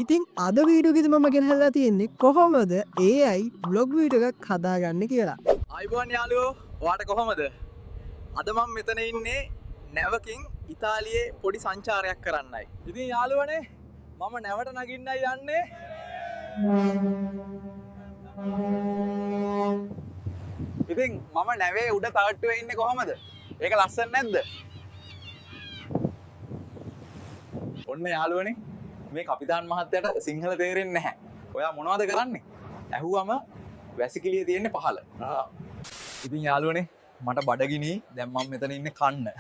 ඉතින් අද වීඩියෝ එකේදී මම ගෙනහැල්ලා තියෙන්නේ කොහොමද AI vlog video එකක් හදාගන්නේ කියලා. අයිබෝන් යාළුවෝ, ඔයාට කොහොමද? අද මම මෙතන ඉන්නේ නැවකින් ඉතාලියේ පොඩි සංචාරයක් කරන්නයි. ඉතින් යාළුවනේ මම නැවට නගින්නයි යන්නේ. ඉතින් මම නැවේ උඩ තට්ටුවේ ඉන්නේ කොහොමද? ඒක ලස්සන නැද්ද? ඔන්න යාළුවනේ මේ කපිතාන් මහත්තයාට සිංහල තේරෙන්නේ නැහැ. ඔයා මොනවද කරන්නේ? ඇහුවම වැසිකිළිය තියෙන්නේ පහළ. ඉතින් යාළුවනේ මට බඩගිනි. දැන් මම මෙතන ඉන්නේ කන්න.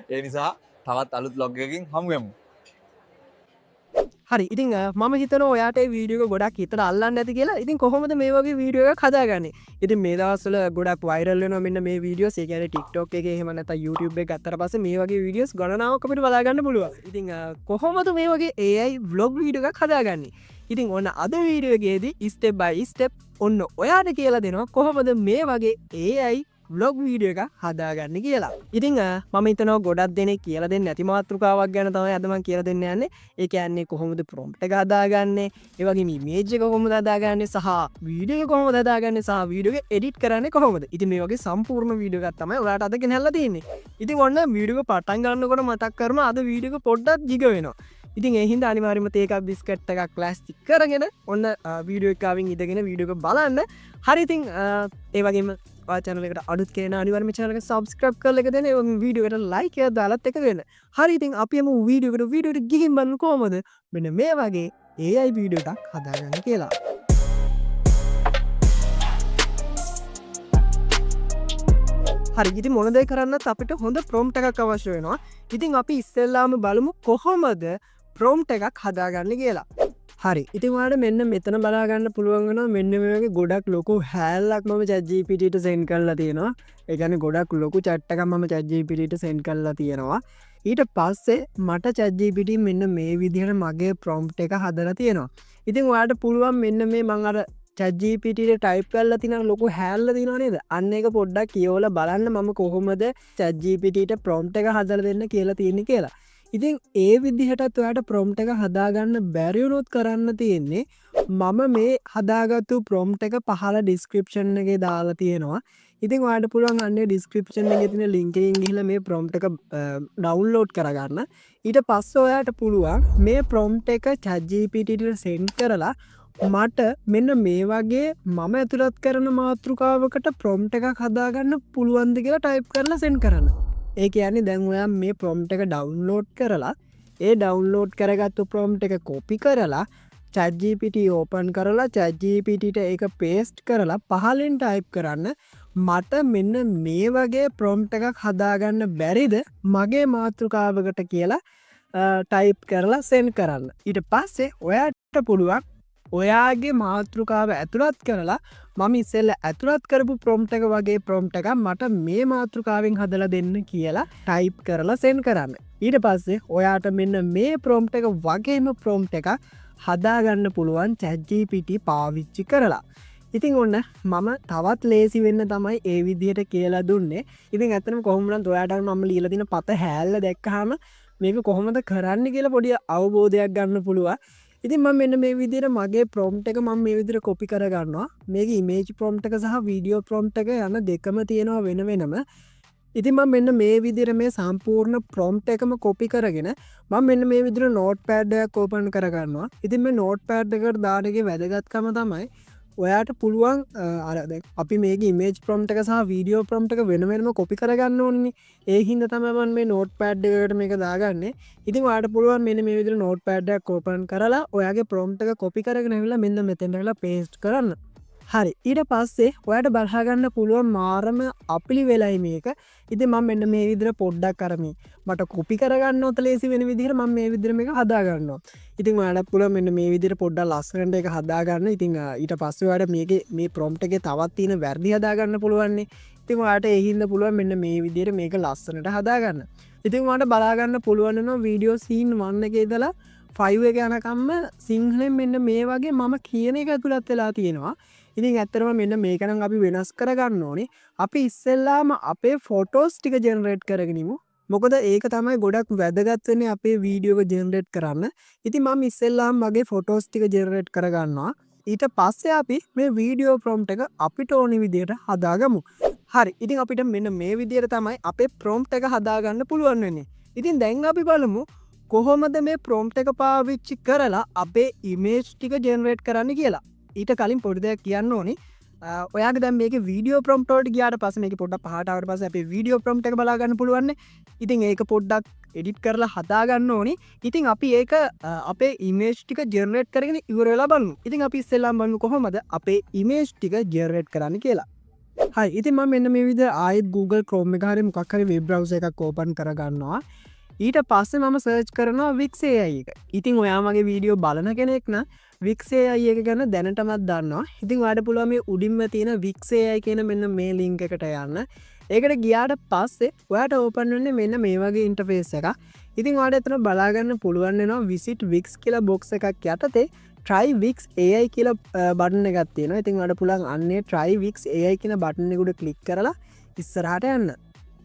ඒ නිසා තවත් අලුත් ව්ලොග් එකකින් හමු වෙමු. හරි, ඉතින් මම හිතනවා ඔයාට මේ වීඩියෝ එක ගොඩක් හිතට අල්ලන්න ඇති කියලා. ඉතින් කොහොමද මේ වගේ වීඩියෝ එකක් හදාගන්නේ? ඉතින් මේ දවස්වල ගොඩක් වෛරල් වෙනවා මෙන්න මේ වීඩියෝස්. ඒ කියන්නේ TikTok එකේ එහෙම නැත්නම් YouTube එක ගත්තට පස්සේ මේ වගේ වීඩියෝස් ගණනාවක් අපිට බලා ගන්න පුළුවන්. ඉතින් කොහොමද මේ වගේ AI vlog video එකක් හදාගන්නේ? ඉතින් ඔන්න අද වීඩියෝ එකේදී step by step ඔන්න ඔයාට කියලා දෙනවා කොහොමද මේ වගේ AI vlog video එකක් හදාගන්න කියලා. ඉතින් මම හිතනවා ගොඩක් දෙනෙක් කියලා දෙන්නේ නැති මාතෘකාවක් ගැන තමයි අද මම කියලා දෙන්න යන්නේ. ඒ කියන්නේ කොහොමද ප්‍රොම්ප්ට් එක හදාගන්නේ, ඒ වගේම ඉමේජ් එක කොහොමද හදාගන්නේ සහ වීඩියෝ එක කොහොමද හදාගන්නේ සහ වීඩියෝ එක එඩිට් කරන්නේ කොහොමද. ඉතින් මේ වගේ සම්පූර්ණ වීඩියෝ එකක් තමයි ඔයාලට අද ගෙනහැල්ලා තියෙන්නේ. ඉතින් ඔන්න වීඩියෝ එක පටන් ගන්නකොට මතක් කරනවා අද වීඩියෝ එක පොඩ්ඩක් දිග වෙනවා. ඉතින් ඒ හින්දා අනිවාර්යයෙන්ම තේ එකක් බිස්කට් එකක් ලෑස්ති කරගෙන ඔන්න වීඩියෝ එක ආවින් ඉඳගෙන වීඩියෝ එක බලන්න. හරි, ඉතින් ඒ වගේම ඔයා channel එකට අලුත් කෙනා නම් අනිවාර්යයෙන්ම channel එක subscribe කරලා එක දෙන්න. ඒ වගේම වීඩියෝ එකට like එකක් දාලත් එක දෙන්න. හරි, ඉතින් අපි යමු වීඩියෝ එකට. වීඩියෝ එකට ගිහින් බලමු කොහොමද මෙන්න මේ වගේ AI video එකක් හදාගන්න කියලා. හරි, ඉතින් මොන දේ කරන්නත් අපිට හොඳ ප්‍රොම්ප්ට් එකක් අවශ්‍ය වෙනවා. ඉතින් අපි ඉස්සෙල්ලාම බලමු කොහොමද ප්‍රොම්ප්ට් එකක් හදාගන්න කියලා. හරි, ඉතින් ඔයාලට මෙන්න මෙතන බලා ගන්න පුළුවන් වෙනවා මෙන්න මේ වගේ ගොඩක් ලොකු හැල්ලක් මම ChatGPT ට සෙන්ඩ් කරලා තියෙනවා. ඒ කියන්නේ ගොඩක් ලොකු chat එකක් මම ChatGPT ට සෙන්ඩ් කරලා තියෙනවා. ඊට පස්සේ මට ChatGPT මෙන්න මේ විදිහට මගේ ප්‍රොම්ප්ට් එක හදලා තියෙනවා. ඉතින් ඔයාලට පුළුවන් මෙන්න මේ මං අර ChatGPT ට ටයිප් කරලා තියෙන ලොකු හැල්ල තියෙනවා නේද? අන්න ඒක පොඩ්ඩක් කියවලා බලන්න මම කොහොමද ChatGPT ට ප්‍රොම්ප්ට් එක හදලා දෙන්න කියලා තියෙන්නේ කියලා. ඉතින් ඒ විදිහටත් ඔයාට ප්‍රොම්ප්ට් එක හදාගන්න බැරි වුණොත් කරන්න තියෙන්නේ මම මේ හදාගත්තු ප්‍රොම්ප්ට් එක පහළ ඩිස්ක්‍රිප්ෂන් එකේ දාලා තියෙනවා. ඉතින් ඔයාට පුළුවන් අන්නේ ඩිස්ක්‍රිප්ෂන් එකේ තියෙන ලින්ක් එකෙන් ගිහිල්ලා මේ ප්‍රොම්ප්ට් එක ඩවුන්ලෝඩ් කරගන්න. ඊට පස්සේ ඔයාට පුළුවන් මේ ප්‍රොම්ප්ට් එක ChatGPT ට සෙන්ඩ් කරලා මට මෙන්න මේ වගේ මම ඇතුළත් කරන මාතෘකාවකට ප්‍රොම්ප්ට් එකක් හදාගන්න පුළුවන්ද කියලා ටයිප් කරලා සෙන්ඩ් කරන්න. ඒ කියන්නේ දැන් ඔයා මේ ප්‍රොම්ප්ට් එක ඩවුන්ලෝඩ් කරලා ඒ ඩවුන්ලෝඩ් කරගත්තු ප්‍රොම්ප්ට් එක කොපි කරලා ChatGPT open කරලා ChatGPT ට ඒක පේස්ට් කරලා පහලින් ටයිප් කරන්න මට මෙන්න මේ වගේ ප්‍රොම්ප්ට් එකක් හදාගන්න බැරිද මගේ මාතෘකාවකට කියලා ටයිප් කරලා සෙන්ඩ් කරන්න. ඊට පස්සේ ඔයාට පුළුවන් ඔයාගේ මාතෘකාව ඇතුළත් කරලා මම ඉස්සෙල්ලා ඇතුළත් කරපු ප්‍රොම්ප්ට් එක වගේ ප්‍රොම්ප්ට් එකක් මට මේ මාතෘකාවෙන් හදලා දෙන්න කියලා ටයිප් කරලා සෙන්ඩ් කරන්න. ඊට පස්සේ ඔයාට මෙන්න මේ ප්‍රොම්ප්ට් එක වගේම ප්‍රොම්ප්ට් එකක් හදාගන්න පුළුවන් ChatGPT පාවිච්චි කරලා. ඉතින් ඔන්න මම තවත් ලේසි වෙන්න තමයි ඒ විදිහට කියලා දුන්නේ. ඉතින් ඇත්තටම කොහොම වුණත් ඔයාට මම ලියලා තියෙන පත හැල්ල දැක්කහම මේක කොහොමද කරන්න කියලා පොඩි අවබෝධයක් ගන්න පුළුවන්. ඉතින් මම මෙන්න මේ විදිහට මගේ ප්‍රොම්ප්ට් එක මම මේ විදිහට කොපි කරගන්නවා. මේක ඉමේජ් ප්‍රොම්ප්ට් එක සහ වීඩියෝ ප්‍රොම්ප්ට් එක යන දෙකම තියෙනවා වෙන වෙනම. ඉතින් මම මෙන්න මේ විදිහට මේ සම්පූර්ණ ප්‍රොම්ප්ට් එකම කොපි කරගෙන මම මෙන්න මේ විදිහට නෝට් පෑඩ් එකක් ඕපන් කරගන්නවා. ඉතින් මේ නෝට් පෑඩ් එකට දාන එකේ වැදගත්කම තමයි ඔයාට පුළුවන් අර දැන් අපි මේකේ ඉමේජ් ප්‍රොම්ප්ට් එක සහ වීඩියෝ ප්‍රොම්ප්ට් එක වෙන වෙනම කොපි කරගන්න ඕනේ. ඒ හින්දා තමයි මම මේ නෝට් පෑඩ් එකකට මේක දාගන්නේ. ඉතින් ඔයාට පුළුවන් මෙන්න මේ විදිහට නෝට් පෑඩ් එකක් ඕපන් කරලා ඔයාගේ ප්‍රොම්ප්ට් එක කොපි කරගෙන ඇවිල්ලා මෙන්න මෙතෙන්ට ඇවිල්ලා පේස්ට් කරන්න. හරි, ඊට පස්සේ ඔයාට බලා ගන්න පුළුවන් මාරම අපිලි වෙලයි මේක. ඉතින් මම මෙන්න මේ විදිහට පොඩ්ඩක් අර මේ මට කොපි කරගන්න ඔත ලේසි වෙන විදිහට මම මේ විදිහට මේක හදා ගන්නවා. ඉතින් ඔයාලට පුළුවන් මෙන්න මේ විදිහට පොඩ්ඩක් ලස්සනට ඒක හදා ගන්න. ඉතින් ඊට පස්සේ ඔයාලට මේකේ මේ ප්‍රොම්ප්ට් එකේ තවත් තියෙන වැරදි හදා ගන්න පුළුවන්නේ. ඉතින් ඔයාලට ඒ හින්දා පුළුවන් මෙන්න මේ විදිහට මේක ලස්සනට හදා ගන්න. ඉතින් ඔයාලට බලා ගන්න පුළුවන් වෙනවා වීඩියෝ සීන් 1 එකේ ඉඳලා 5 එක යනකම්ම සිංහලෙන් මෙන්න මේ වගේ මම කියන එක ඇතුළත් වෙලා තියෙනවා. ඉතින් ඇත්තටම මෙන්න මේක නම් අපි වෙනස් කරගන්න ඕනේ. අපි ඉස්සෙල්ලාම අපේ ෆොටෝස් ටික ජෙනරේට් කරගෙන ඉමු. මොකද ඒක තමයි ගොඩක් වැදගත් වෙන්නේ අපේ වීඩියෝ එක ජෙනරේට් කරන්න. ඉතින් මම ඉස්සෙල්ලාම මගේ ෆොටෝස් ටික ජෙනරේට් කරගන්නවා. ඊට පස්සේ අපි මේ වීඩියෝ ප්‍රොම්ප්ට් එක අපිට ඕනි විදියට හදාගමු. හරි. ඉතින් අපිට මෙන්න මේ විදියට තමයි අපේ ප්‍රොම්ප්ට් එක හදාගන්න පුළුවන් වෙන්නේ. ඉතින් දැන් අපි බලමු කොහොමද මේ ප්‍රොම්ප්ට් එක පාවිච්චි කරලා අපේ ඉමේජ් ටික ජෙනරේට් කරන්න කියලා. ඊට කලින් පොඩි දෙයක් කියන්න ඕනි. ඔයාගේ දැන් මේකේ වීඩියෝ ප්‍රොම්ප්ට් වලට ගියාට පස්සේ, මේකේ පොඩ්ඩක් පහට ආවට පස්සේ අපේ වීඩියෝ ප්‍රොම්ප්ට් එක බලා ගන්න පුළුවන්. ඉතින් ඒක පොඩ්ඩක් එඩිට් කරලා හදා ගන්න ඕනි. ඉතින් අපි ඒක අපේ ඉමේජ් ටික ජෙනරේට් කරගෙන ඉවර වෙලා බලමු. ඉතින් අපි ඉස්සෙල්ලාම බලමු කොහොමද අපේ ඉමේජ් ටික ජෙනරේට් කරන්න කියලා. හරි. ඉතින් මම මෙන්න මේ විදිහට ආයෙත් Google Chrome එක හරි මොකක් හරි වෙබ් බ්‍රවුසර් එකක් ඕපන් කරගන්නවා. ඊට පස්සේ මම සර්ච් කරනවා Wix AI එක. ඉතින් ඔයා මගේ වීඩියෝ බලන කෙනෙක් නම් Wix AI එක ගැන දැනටමත් දන්නවා. ඉතින් ඔයාලට පුළුවන් මේ උඩින්ම තියෙන Wix AI කියන මෙන්න මේ ලින්ක් එකට යන්න. ඒකට ගියාට පස්සේ ඔයාට ඕපන් වෙන්නේ මෙන්න මේ වගේ ඉන්ටර්ෆේස් එකක්. ඉතින් ඔයාලට එතන බලා ගන්න පුළුවන් වෙනවා Visit Wix කියලා බොක්ස් එකක් යටතේ Try Wix AI කියලා බටන් එකක් තියෙනවා. ඉතින් ඔයාලට පුළුවන් අන්නේ Try Wix AI කියන බටන් එක උඩ ක්ලික් කරලා ඉස්සරහට යන්න.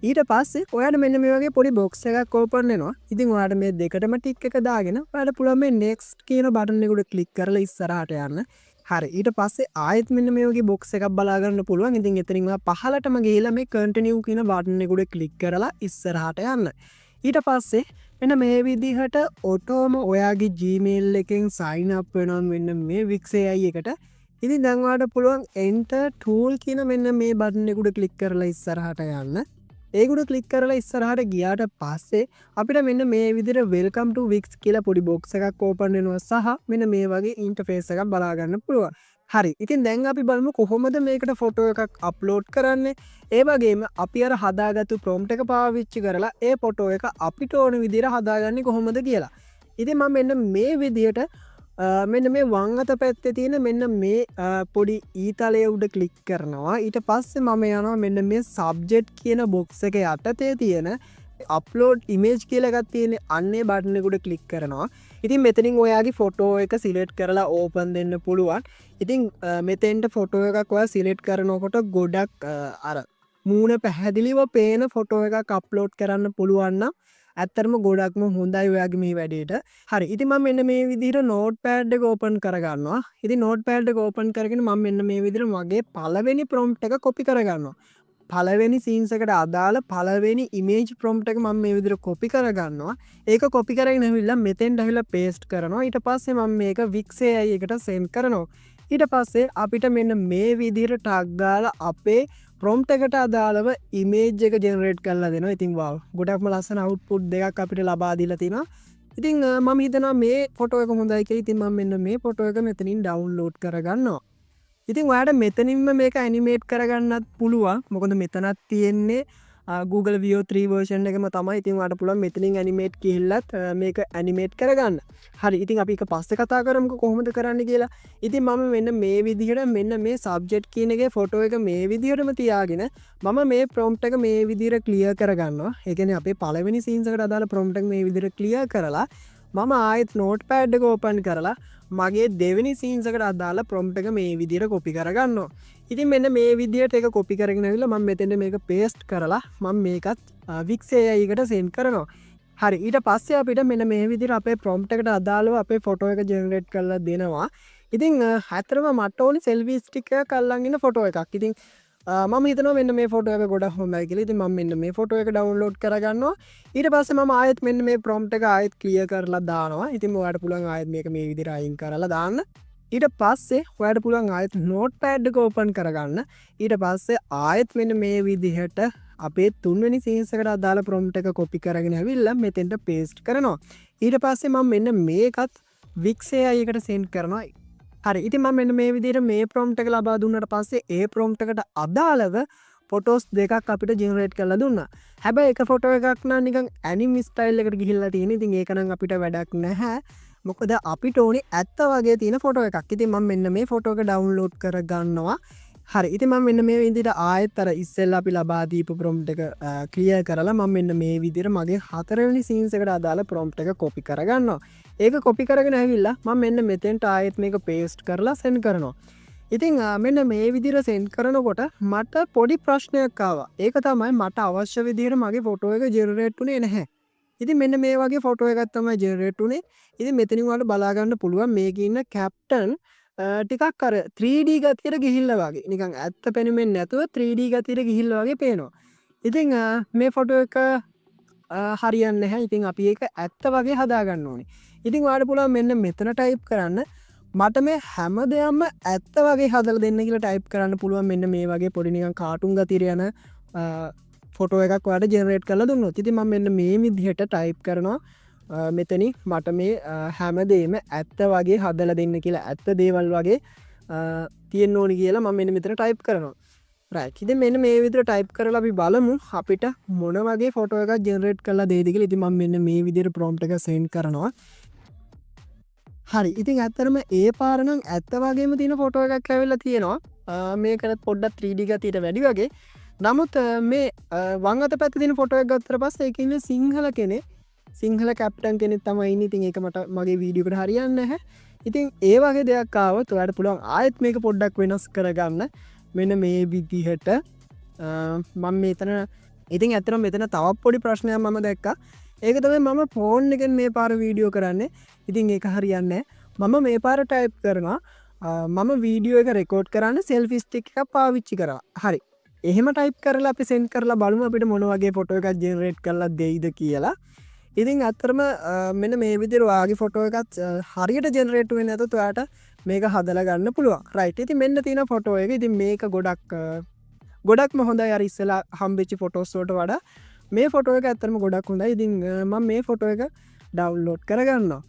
ඊට පස්සේ ඔයාලට මෙන්න මේ වගේ පොඩි බොක්ස් එකක් ඕපන් වෙනවා. ඉතින් ඔයාලට මේ දෙකටම ටික් එක දාගෙන ඔයාලට පුළුවන් මේ Next කියන බටන් එක උඩ ක්ලික් කරලා ඉස්සරහට යන්න. හරි. ඊට පස්සේ ආයෙත් මෙන්න මේ වගේ බොක්ස් එකක් බලා ගන්න පුළුවන්. ඉතින් එතනින් ඔයා පහළටම ගිහිල්ලා මේ Continue කියන බටන් එක උඩ ක්ලික් කරලා ඉස්සරහට යන්න. ඊට පස්සේ මෙන්න මේ විදිහට ඔටෝම ඔයාගේ Gmail එකෙන් sign up වෙනවා මෙන්න මේ Wix AI එකට. ඉතින් දැන් ඔයාලට පුළුවන් Enter Tool කියන මෙන්න මේ බටන් එක උඩ ක්ලික් කරලා ඉස්සරහට යන්න. ඒක උඩ ක්ලික් කරලා ඉස්සරහට ගියාට පස්සේ අපිට මෙන්න මේ විදිහට Welcome to Wix කියලා පොඩි බොක්ස් එකක් ඕපන් වෙනවා සහ මෙන්න මේ වගේ ඉන්ටර්ෆේස් එකක් බලා ගන්න පුළුවන්. හරි. ඉතින් දැන් අපි බලමු කොහොමද මේකට ෆොටෝ එකක් අප්ලෝඩ් කරන්නේ. ඒ වගේම අපි අර හදාගත්තු ප්‍රොම්ප්ට් එක පාවිච්චි කරලා ඒ ෆොටෝ එක අපිට ඕන විදිහට හදාගන්නේ කොහොමද කියලා. ඉතින් මම මෙන්න මේ විදිහට මෙන්න මේ වම් අත පැත්තේ තියෙන මෙන්න මේ පොඩි ඊතලය උඩ ක්ලික් කරනවා. ඊට පස්සේ මම යනවා මෙන්න මේ සබ්ජෙක්ට් කියන බොක්ස් එක යටතේ තියෙන අප්ලෝඩ් ඉමේජ් කියලා එකක් තියෙන අන්නේ බටන් එක උඩ ක්ලික් කරනවා. ඉතින් මෙතනින් ඔයාගේ ෆොටෝ එක සිලෙක්ට් කරලා ඕපන් දෙන්න පුළුවන්. ඉතින් මෙතෙන්ට ෆොටෝ එකක් ඔයා සිලෙක්ට් කරනකොට ගොඩක් අර මූණ පැහැදිලිව පේන ෆොටෝ එකක් අප්ලෝඩ් කරන්න පුළුවන් නම් ඇත්තටම ගොඩක්ම හොඳයි ඔයාගේ මේ වැඩේට. හරි. ඉතින් මම මෙන්න මේ විදිහට නෝට් පෑඩ් එක ඕපන් කරගන්නවා. ඉතින් නෝට් පෑඩ් එක ඕපන් කරගෙන මම මෙන්න මේ විදිහට මගේ පළවෙනි ප්‍රොම්ප්ට් එක කොපි කරගන්නවා. පළවෙනි සීන්ස් එකට අදාළ පළවෙනි ඉමේජ් ප්‍රොම්ප්ට් එක මම මේ විදිහට කොපි කරගන්නවා. ඒක කොපි කරගෙන ඇවිල්ලා මෙතෙන්ට ඇවිල්ලා පේස්ට් කරනවා. ඊට පස්සේ මම මේක Wix AI එකට සෙන්ඩ් කරනවා. ඊට පස්සේ අපිට මෙන්න මේ විදිහට ටග් ගාලා අපේ ප්‍රොම්ප්ට් එකට අදාළව ඉමේජ් එක ජෙනරේට් කරලා දෙනවා. ඉතින් වාව්, ගොඩක්ම ලස්සන අවුට්පුට් දෙකක් අපිට ලබා දීලා තිනවා. ඉතින් මම හිතනවා මේ ෆොටෝ එක හොඳයි කියලා. ඉතින් මම මෙන්න මේ ෆොටෝ එක මෙතනින් ඩවුන්ලෝඩ් කරගන්නවා. ඉතින් ඔයාලට මෙතනින්ම මේක ඇනිමේට් කරගන්නත් පුළුවන්. මොකද මෙතනත් තියෙන්නේ Google Veo 3 version එකම තමයි. ඉතින් ඔයාලට පුළුවන් මෙතනින් ඇනිමේට් ගිහිල්ලත් මේක ඇනිමේට් කරගන්න. හරි. ඉතින් අපි ඒක පස්සේ කතා කරමුකෝ කොහොමද කරන්න කියලා. ඉතින් මම මෙන්න මේ විදිහට මෙන්න මේ සබ්ජෙක්ට් කියන එකේ ෆොටෝ එක මේ විදිහටම තියාගෙන මම මේ ප්‍රොම්ප්ට් එක මේ විදිහට ක්ලියර් කරගන්නවා. ඒ කියන්නේ අපේ පළවෙනි සීන්ස් එකට අදාළ ප්‍රොම්ප්ට් එක මේ විදිහට ක්ලියර් කරලා මම ආයෙත් නෝට් පෑඩ් එක ඕපන් කරලා මගේ දෙවෙනි සීන්ස් එකට අදාළ ප්‍රොම්ප්ට් එක මේ විදිහට කොපි කරගන්නවා. ඉතින් මෙන්න මේ විදිහට ඒක කොපි කරගෙන ඇවිල්ලා මම මෙතෙන්ට මේක පේස්ට් කරලා මම මේකත් Wix AI එකට සෙන්ඩ් කරනවා. හරි. ඊට පස්සේ අපිට මෙන්න මේ විදිහට අපේ ප්‍රොම්ප්ට් එකට අදාළව අපේ ෆොටෝ එක ජෙනරේට් කරලා දෙනවා. ඉතින් ඇත්තටම මට ඕනි සෙල්ෆි ස්ටික් එකක් අල්ලන් ඉන්න ෆොටෝ එකක්. ඉතින් මම හිතනවා මෙන්න මේ ෆොටෝ එක ගොඩක් හොඳයි කියලා. ඉතින් මම මෙන්න මේ ෆොටෝ එක ඩවුන්ලෝඩ් කරගන්නවා. ඊට පස්සේ මම ආයෙත් මෙන්න මේ ප්‍රොම්ප්ට් එක ආයෙත් ක්ලියර් කරලා දානවා. ඉතින් ඔයාලට පුළුවන් ආයෙත් මේක මේ විදිහට අයින් කරලා දාන්න. ඊට පස්සේ ඔයාලට පුළුවන් ආයෙත් නෝට් පෑඩ් එක ඕපන් කරගන්න. ඊට පස්සේ ආයෙත් මෙන්න මේ විදිහට අපේ තුන්වෙනි සීන්ස් එකට අදාළ ප්‍රොම්ප්ට් එක කොපි කරගෙන ඇවිල්ලා මෙතෙන්ට පේස්ට් කරනවා. ඊට පස්සේ මම මෙන්න මේකත් Wix AI එකට සෙන්ඩ් කරනවා. හරි. ඉතින් මම මෙන්න මේ විදිහට මේ ප්‍රොම්ප්ට් එක ලබා දුන්නට පස්සේ ඒ ප්‍රොම්ප්ට් එකට අදාළව ෆොටෝස් දෙකක් අපිට ජෙනරේට් කරලා දුන්නා. හැබැයි එක ෆොටෝ එකක් නම් නිකන් ඇනිම් ස්ටයිල් එකට ගිහිල්ලා තියෙන. ඉතින් ඒක නම් අපිට වැඩක් නැහැ. මොකද අපිට ඕනේ ඇත්ත වගේ තියෙන ෆොටෝ එකක්. ඉතින් මම මෙන්න මේ ෆොටෝ එක ඩවුන්ලෝඩ් කරගන්නවා. හරි. ඉතින් මම මෙන්න මේ විදිහට ආයෙත් අර ඉස්සෙල්ලා අපි ලබා දීපු ප්‍රොම්ප්ට් එක ක්ලියර් කරලා මම මෙන්න මේ විදිහට මගේ හතරවෙනි සීන්ස් එකට අදාළ ප්‍රොම්ප්ට් එක කොපි කරගන්නවා. ඒක කොපි කරගෙන ඇවිල්ලා මම මෙන්න මෙතෙන්ට ආයෙත් මේක පේස්ට් කරලා සෙන්ඩ් කරනවා. ඉතින් මෙන්න මේ විදිහට සෙන්ඩ් කරනකොට මට පොඩි ප්‍රශ්නයක් ආවා. ඒක තමයි මට අවශ්‍ය විදිහට මගේ ෆොටෝ එක ජෙනරේට් වුණේ නැහැ. ඉතින් මෙන්න මේ වගේ ෆොටෝ එකක් තමයි ජෙනරේට් වුණේ. ඉතින් මෙතනින් ඔයාලට බලා ගන්න පුළුවන් මේකේ ඉන්න කැප්ටන් ටිකක් අර 3D ගතියට ගිහිල්ලා වගේ. නිකන් ඇත්ත පෙනුමෙන් නැතුව 3D ගතියට ගිහිල්ලා වගේ පේනවා. ඉතින් මේ ෆොටෝ එක හරියන්නේ නැහැ. ඉතින් අපි ඒක ඇත්ත වගේ හදාගන්න ඕනේ. ඉතින් ඔයාලට පුළුවන් මෙන්න මෙතන ටයිප් කරන්න, මට මේ හැම දෙයක්ම ඇත්ත වගේ හදලා දෙන්න කියලා ටයිප් කරන්න පුළුවන්. මෙන්න මේ වගේ පොඩි නිකන් කාටුන් ගතියට යන ෆොටෝ එකක් ඔයාලට ජෙනරේට් කරලා දුන්නොත්. ඉතින් මම මෙන්න මේ විදිහට ටයිප් කරනවා මෙතනින් මට මේ හැම දෙයක්ම ඇත්ත වගේ හදලා දෙන්න කියලා, ඇත්ත දේවල් වගේ තියෙන්න ඕනි කියලා මම මෙන්න මෙතන ටයිප් කරනවා. රයිට්. ඉතින් මෙන්න මේ විදිහට ටයිප් කරලා අපි බලමු අපිට මොන වගේ ෆොටෝ එකක් ජෙනරේට් කරලා දෙයිද කියලා. ඉතින් මම මෙන්න මේ විදිහට ප්‍රොම්ප්ට් එක සෙන්ඩ් කරනවා. හරි. ඉතින් ඇත්තටම ඒ පාර නම් ඇත්ත වගේම තියෙන ෆොටෝ එකක් ඇවිල්ලා තියෙනවා. මේකට පොඩ්ඩක් 3D ගතියට වැඩි වගේ. නමුත් මේ වම් අත පැත්තේ තියෙන ෆොටෝ එක ගත්තට පස්සේ ඒකේ ඉන්නේ සිංහල කෙනෙක්. සිංහල කැප්ටන් කෙනෙක් තමයි ඉන්නේ. ඉතින් ඒක මට මගේ වීඩියෝ එකට හරියන්නේ නැහැ. ඉතින් ඒ වගේ දෙයක් ආවොත් ඔයාලට පුළුවන් ආයෙත් මේක පොඩ්ඩක් වෙනස් කරගන්න. මෙන්න මේ විදිහට මම මෙතන ඉතින් ඇත්තටම මෙතන තවත් පොඩි ප්‍රශ්නයක් මම දැක්කා. ඒක තමයි මම ෆෝන් එකෙන් මේ පාර වීඩියෝ කරන්නේ. ඉතින් ඒක හරියන්නේ නැහැ. මම මේ පාර ටයිප් කරනවා මම වීඩියෝ එක රෙකෝඩ් කරන්න සෙල්ෆි ස්ටික් එකක් පාවිච්චි කරා. හරි. එහෙම ටයිප් කරලා අපි සෙන්ඩ් කරලා බලමු අපිට මොන වගේ ෆොටෝ එකක් ජෙනරේට් කරලා දෙයිද කියලා. ඉතින් ඇත්තටම මෙන්න මේ විදිහට ඔයාගේ ෆොටෝ එකත් හරියට ජෙනරේට් වෙන්නේ නැතොත් ඔයාට මේක හදලා ගන්න පුළුවන්. රයිට්. ඉතින් මෙන්න තියෙන ෆොටෝ එක. ඉතින් මේක ගොඩක්ම හොඳයි අර ඉස්සෙල්ලා හම්බෙච්ච ෆොටෝස් වලට වඩා මේ ෆොටෝ එක ඇත්තටම ගොඩක් හොඳයි. ඉතින් මම මේ ෆොටෝ එක ඩවුන්ලෝඩ් කරගන්නවා.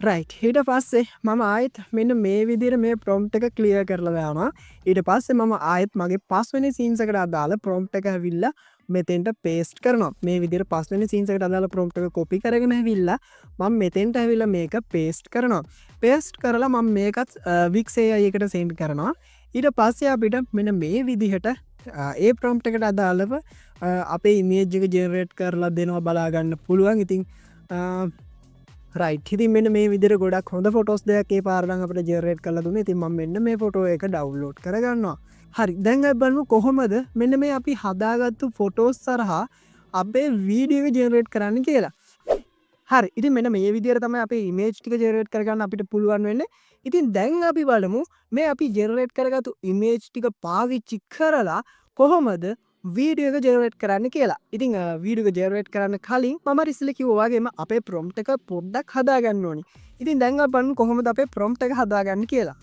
රයිට්. ඊට පස්සේ මම ආයෙත් මෙන්න මේ විදිහට මේ ප්‍රොම්ප්ට් එක ක්ලියර් කරලා දානවා. ඊට පස්සේ මම ආයෙත් මගේ පස්වෙනි සීන්ස් එකට අදාළ ප්‍රොම්ප්ට් එක ඇවිල්ලා මෙතෙන්ට පේස්ට් කරනවා. මේ විදිහට පස්වෙනි සීන්ස් එකට අදාළ ප්‍රොම්ප්ට් එක කොපි කරගෙන ඇවිල්ලා මම මෙතෙන්ට ඇවිල්ලා මේක පේස්ට් කරනවා. පේස්ට් කරලා මම මේකත් Wix AI එකට සෙන්ඩ් කරනවා. ඊට පස්සේ අපිට මෙන්න මේ විදිහට ඒ ප්‍රොම්ප්ට් එකට අදාළව අපේ ඉමේජ් එක ජෙනරේට් කරලා දෙනවා බලා ගන්න පුළුවන්. ඉතින් රයිට්. ඉතින් මෙන්න මේ විදිහට ගොඩක් හොඳ ෆොටෝස් දෙයක් ඒ පාර නම් අපිට ජෙනරේට් කරලා දුන්නා. ඉතින් මම මෙන්න මේ ෆොටෝ එක ඩවුන්ලෝඩ් කරගන්නවා. හරි. දැන් අපි බලමු කොහොමද මෙන්න මේ අපි හදාගත්තු ෆොටෝස් හරහා අපේ වීඩියෝ එක ජෙනරේට් කරන්න කියලා. හරි. ඉතින් මෙන්න මේ විදිහට තමයි අපේ ඉමේජ් ටික ජෙනරේට් කරගන්න අපිට පුළුවන් වෙන්නේ. ඉතින් දැන් අපි බලමු මේ අපි ජෙනරේට් කරගත්තු ඉමේජ් ටික පාවිච්චි කරලා කොහොමද වීඩියෝ එක ජෙනරේට් කරන්න කියලා. ඉතින් වීඩියෝ එක ජෙනරේට් කරන්න කලින් මම අර ඉස්සෙල්ලා කිව්වා වගේම අපේ ප්‍රොම්ප්ට් එක පොඩ්ඩක් හදාගන්න ඕනි. ඉතින් දැන් අපි බලමු කොහොමද අපේ ප්‍රොම්ප්ට් එක හදාගන්න කියලා.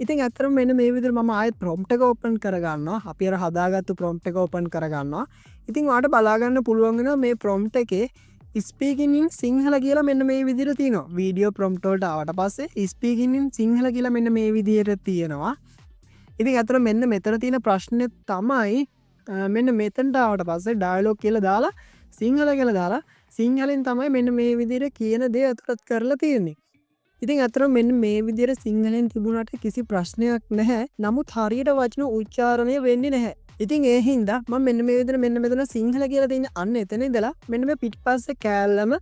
ඉතින් ඇත්තටම මෙන්න මේ විදිහට මම ආයෙත් ප්‍රොම්ප්ට් එක ඕපන් කරගන්නවා. අපි අර හදාගත්තු ප්‍රොම්ප්ට් එක ඕපන් කරගන්නවා. ඉතින් ඔයාලට බලාගන්න පුළුවන් වෙනවා මේ ප්‍රොම්ප්ට් එකේ ස්පීකින් ඉන් සිංහල කියලා මෙන්න මේ විදිහට තියෙනවා. වීඩියෝ ප්‍රොම්ප්ට් වලට ආවට පස්සේ ස්පීකින් ඉන් සිංහල කියලා මෙන්න මේ විදිහට තියෙනවා. ඉතින් ඇත්තටම මෙන්න මෙතන තියෙන ප්‍රශ්නේ තමයි මෙන්න මෙතනට ආවට පස්සේ ඩයලොග් කියලා දාලා සිංහල කියලා දාලා සිංහලෙන් තමයි මෙන්න මේ විදිහට කියන දේ ඇතුළත් කරලා තියෙන්නේ. ඉතින් ඇත්තටම මෙන්න මේ විදිහට සිංහලෙන් තිබුණාට කිසි ප්‍රශ්නයක් නැහැ. නමුත් හරියට වචන උච්චාරණය වෙන්නේ නැහැ. ඉතින් ඒ හින්දා මම මෙන්න මේ විදිහට මෙන්න මෙතන සිංහල කියලා තියෙන අන්න එතන ඉඳලා මෙන්න මේ පිටිපස්සේ කෑල්ලම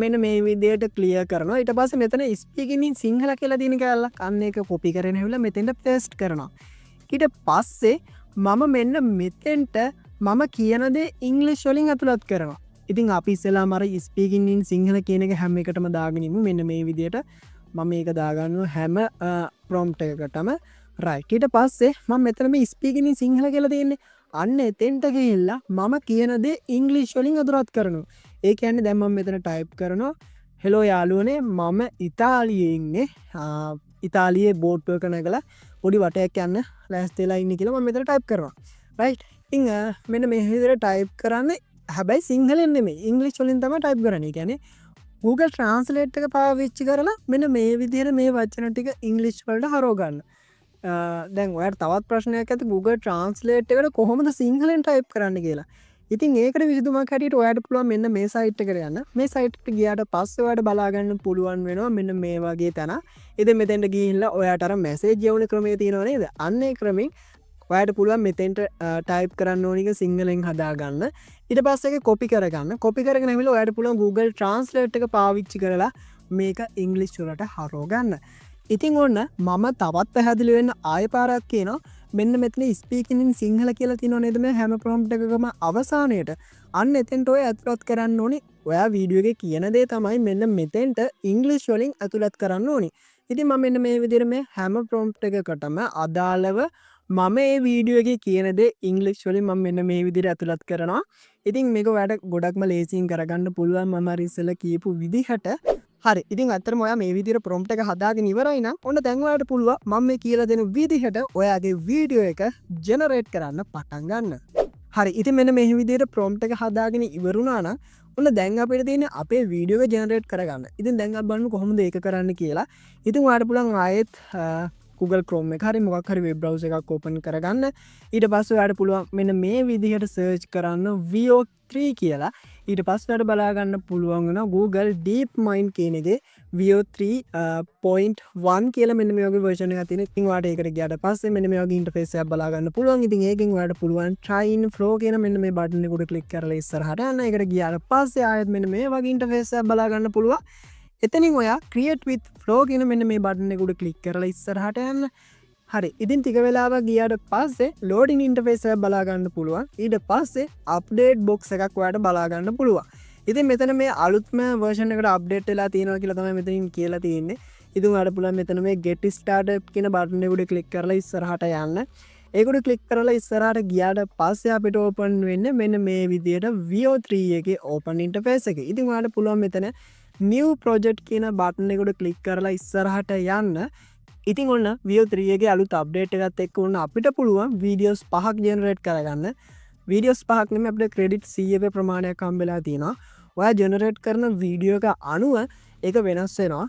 මෙන්න මේ විදිහට ක්ලියර් කරනවා. ඊට පස්සේ මෙතන ස්පීකින් ඉන් සිංහල කියලා තියෙන කෑල්ලක් අන්න ඒක කොපි කරගෙන ඇවිල්ලා මෙතෙන්ට පේස්ට් කරනවා. ඊට පස්සේ මම මෙන්න මෙතෙන්ට මම කියන දේ ඉංග්‍රීසි වලින් ඇතුළත් කරනවා. ඉතින් අපි ඉස්සෙල්ලාම අර ස්පීකින් ඉන් සිංහල කියන එක හැම එකටම දාගෙන ඉමු. මෙන්න මේ විදිහට මම මේක දාගන්නවා හැම ප්‍රොම්ප්ට් එකකටම. රයිට්. ඊට පස්සේ මම මෙතන මේ ස්පීකින් ඉන් සිංහල කියලා තියෙන්නේ. අන්න එතෙන්ට ගිහිල්ලා මම කියන දේ ඉංග්‍රීසි වලින් ඇතුළත් කරනවා. ඒ කියන්නේ දැන් මම මෙතන ටයිප් කරනවා හෙලෝ යාළුවනේ, මම ඉතාලියේ ඉන්නේ. ඉතාලියේ බෝට්ටුවක නැගලා පොඩි වටයක් යන්න ලෑස්ති වෙලා ඉන්නේ කියලා මම මෙතන ටයිප් කරනවා. රයිට්. ඉතින් මෙන්න මේ විදිහට ටයිප් කරන්න. හැබැයි සිංහලෙන් නෙමෙයි, ඉංග්‍රීසි වලින් තමයි ටයිප් කරන්නේ. ඒ කියන්නේ Google Translate එක පාවිච්චි කරලා මෙන්න මේ විදිහට මේ වචන ටික ඉංග්‍රීසි වලට හරව ගන්න. දැන් ඔයාලට තවත් ප්‍රශ්නයක් ඇති Google Translate එකට කොහොමද සිංහලෙන් ටයිප් කරන්න කියලා. ඉතින් ඒකට විසඳුමක් හැටියට ඔයාලට පුළුවන් මෙන්න මේ සයිට් එකට යන්න. මේ සයිට් එකට ගියාට පස්සේ ඔයාලට බලා ගන්න පුළුවන් වෙනවා මෙන්න මේ වගේ තැනක්. ඉතින් මෙතෙන්ට ගිහිල්ලා ඔයාට අර මැසේජ් යවන ක්‍රමය තියෙනව නේද? අන්න ඒ ක්‍රමෙන් ඔයාට පුළුවන් මෙතෙන්ට ටයිප් කරන්න ඕන එක සිංහලෙන් හදාගන්න. ඊට පස්සේ ඒක කොපි කරගන්න. කොපි කරගෙන ඇවිල්ලා ඔයාට පුළුවන් Google Translate එක පාවිච්චි කරලා මේක ඉංග්‍රීසි වලට හරව ගන්න. ඉතින් ඔන්න මම තවත් පැහැදිලි වෙන්න ආය පාරක් කියනවා. මෙන්න මෙතන "ස්පීකින් ඉන් සිංහල" කියලා තියෙනව නේද මේ හැම ප්‍රොම්ප්ට් එකකම අවසානයේට? අන්න එතෙන්ට ඔය ඇතුළත් කරන්න ඕනි. ඔයා වීඩියෝ එකේ කියන දේ තමයි මෙන්න මෙතෙන්ට ඉංග්‍රීසි වලින් ඇතුළත් කරන්න ඕනි. ඉතින් මම මෙන්න මේ විදිහට මේ හැම ප්‍රොම්ප්ට් එකකටම අදාළව මම මේ වීඩියෝ එකේ කියන දේ ඉංග්‍රීසි වලින් මම මෙන්න මේ විදිහට ඇතුළත් කරනවා. ඉතින් මේක ඔයාලට ගොඩක්ම ලේසියෙන් කරගන්න පුළුවන් මම අර ඉස්සෙල්ලා කියපු විදිහට. හරි, ඉතින් ඇත්තටම ඔයා මේ විදිහට ප්‍රොම්ප්ට් එක හදාගෙන ඉවරයි නම්, ඔන්න දැන් ඔයාලට පුළුවන් මම මේ කියලා දෙන විදිහට ඔයාගේ වීඩියෝ එක ජෙනරේට් කරන්න පටන් ගන්න. හරි, ඉතින් මෙන්න මේ විදිහට ප්‍රොම්ප්ට් එක හදාගෙන ඉවරුණා නම්, ඔන්න දැන් අපිට තියෙන්නේ අපේ වීඩියෝ එක ජෙනරේට් කරගන්න. ඉතින් දැන් අපි බලමු කොහොමද ඒක කරන්න කියලා. ඉතින් ඔයාලට පුළුවන් ආයෙත් Google Chrome එක හරි මොකක් හරි වෙබ් බ්‍රවුසර් එකක් ඕපන් කරගන්න. ඊට පස්සේ ඔයාලට පුළුවන් මෙන්න මේ විදිහට සර්ච් කරන්න Veo 3 කියලා. ඊට පස්සේ ඔයාලට බලා ගන්න පුළුවන් වෙනවා Google DeepMind කියන එකේ Veo 3.1 කියලා මෙන්න මේ වගේ වර්ෂන් එකක් තියෙනවා. ඉතින් ඔයාලට ඒකට ගියාට පස්සේ මෙන්න මේ වගේ ඉන්ටර්ෆේස් එකක් බලා ගන්න පුළුවන්. ඉතින් ඒකෙන් ඔයාලට පුළුවන් "Try in Flow" කියන මෙන්න මේ බටන් එක උඩ ක්ලික් කරලා ඉස්සරහට යන්න. ඒකට ගියාට පස්සේ ආයෙත් මෙන්න මේ වගේ ඉන්ටර්ෆේස් එකක් බලා ගන්න පුළුවන්. එතනින් ඔයා "Create with Flow" කියන මෙන්න මේ බටන් එක උඩ ක්ලික් කරලා ඉස්සරහට යන්න. හරි, ඉතින් ටික වෙලාවක් ගියාට පස්සේ ලෝඩින් ඉන්ටර්ෆේස් එකක් බලා ගන්න පුළුවන්. ඊට පස්සේ අප්ඩේට් බොක්ස් එකක් ඔයාලට බලා ගන්න පුළුවන්. ඉතින් මෙතන මේ අලුත්ම වර්ෂන් එකට අප්ඩේට් වෙලා තියෙනවා කියලා තමයි මෙතනින් කියලා තියෙන්නේ. ඉතින් ඔයාලට පුළුවන් මෙතන මේ "Get Started" කියන බටන් එක උඩ ක්ලික් කරලා ඉස්සරහට යන්න. ඒක උඩ ක්ලික් කරලා ඉස්සරහට ගියාට පස්සේ අපිට ඕපන් වෙන්නේ මෙන්න මේ විදියට Veo 3 එකේ ඕපන් ඉන්ටර්ෆේස් එක. ඉතින් ඔයාලට පුළුවන් මෙතන "New Project" කියන බටන් එක උඩ ක්ලික් කරලා ඉස්සරහට යන්න. ඉතින් ඔන්න Veo 3 එකේ අලුත් අප්ඩේට් එකත් එක්ක ඔන්න අපිට පුළුවන් වීඩියෝස් පහක් ජෙනරේට් කරගන්න. වීඩියෝස් පහක් නෙමෙයි, අපිට ක්‍රෙඩිට් 100 ප්‍රමාණයක් හම්බෙලා තියෙනවා. ඔයා ජෙනරේට් කරන වීඩියෝ එක අනුව ඒක වෙනස් වෙනවා.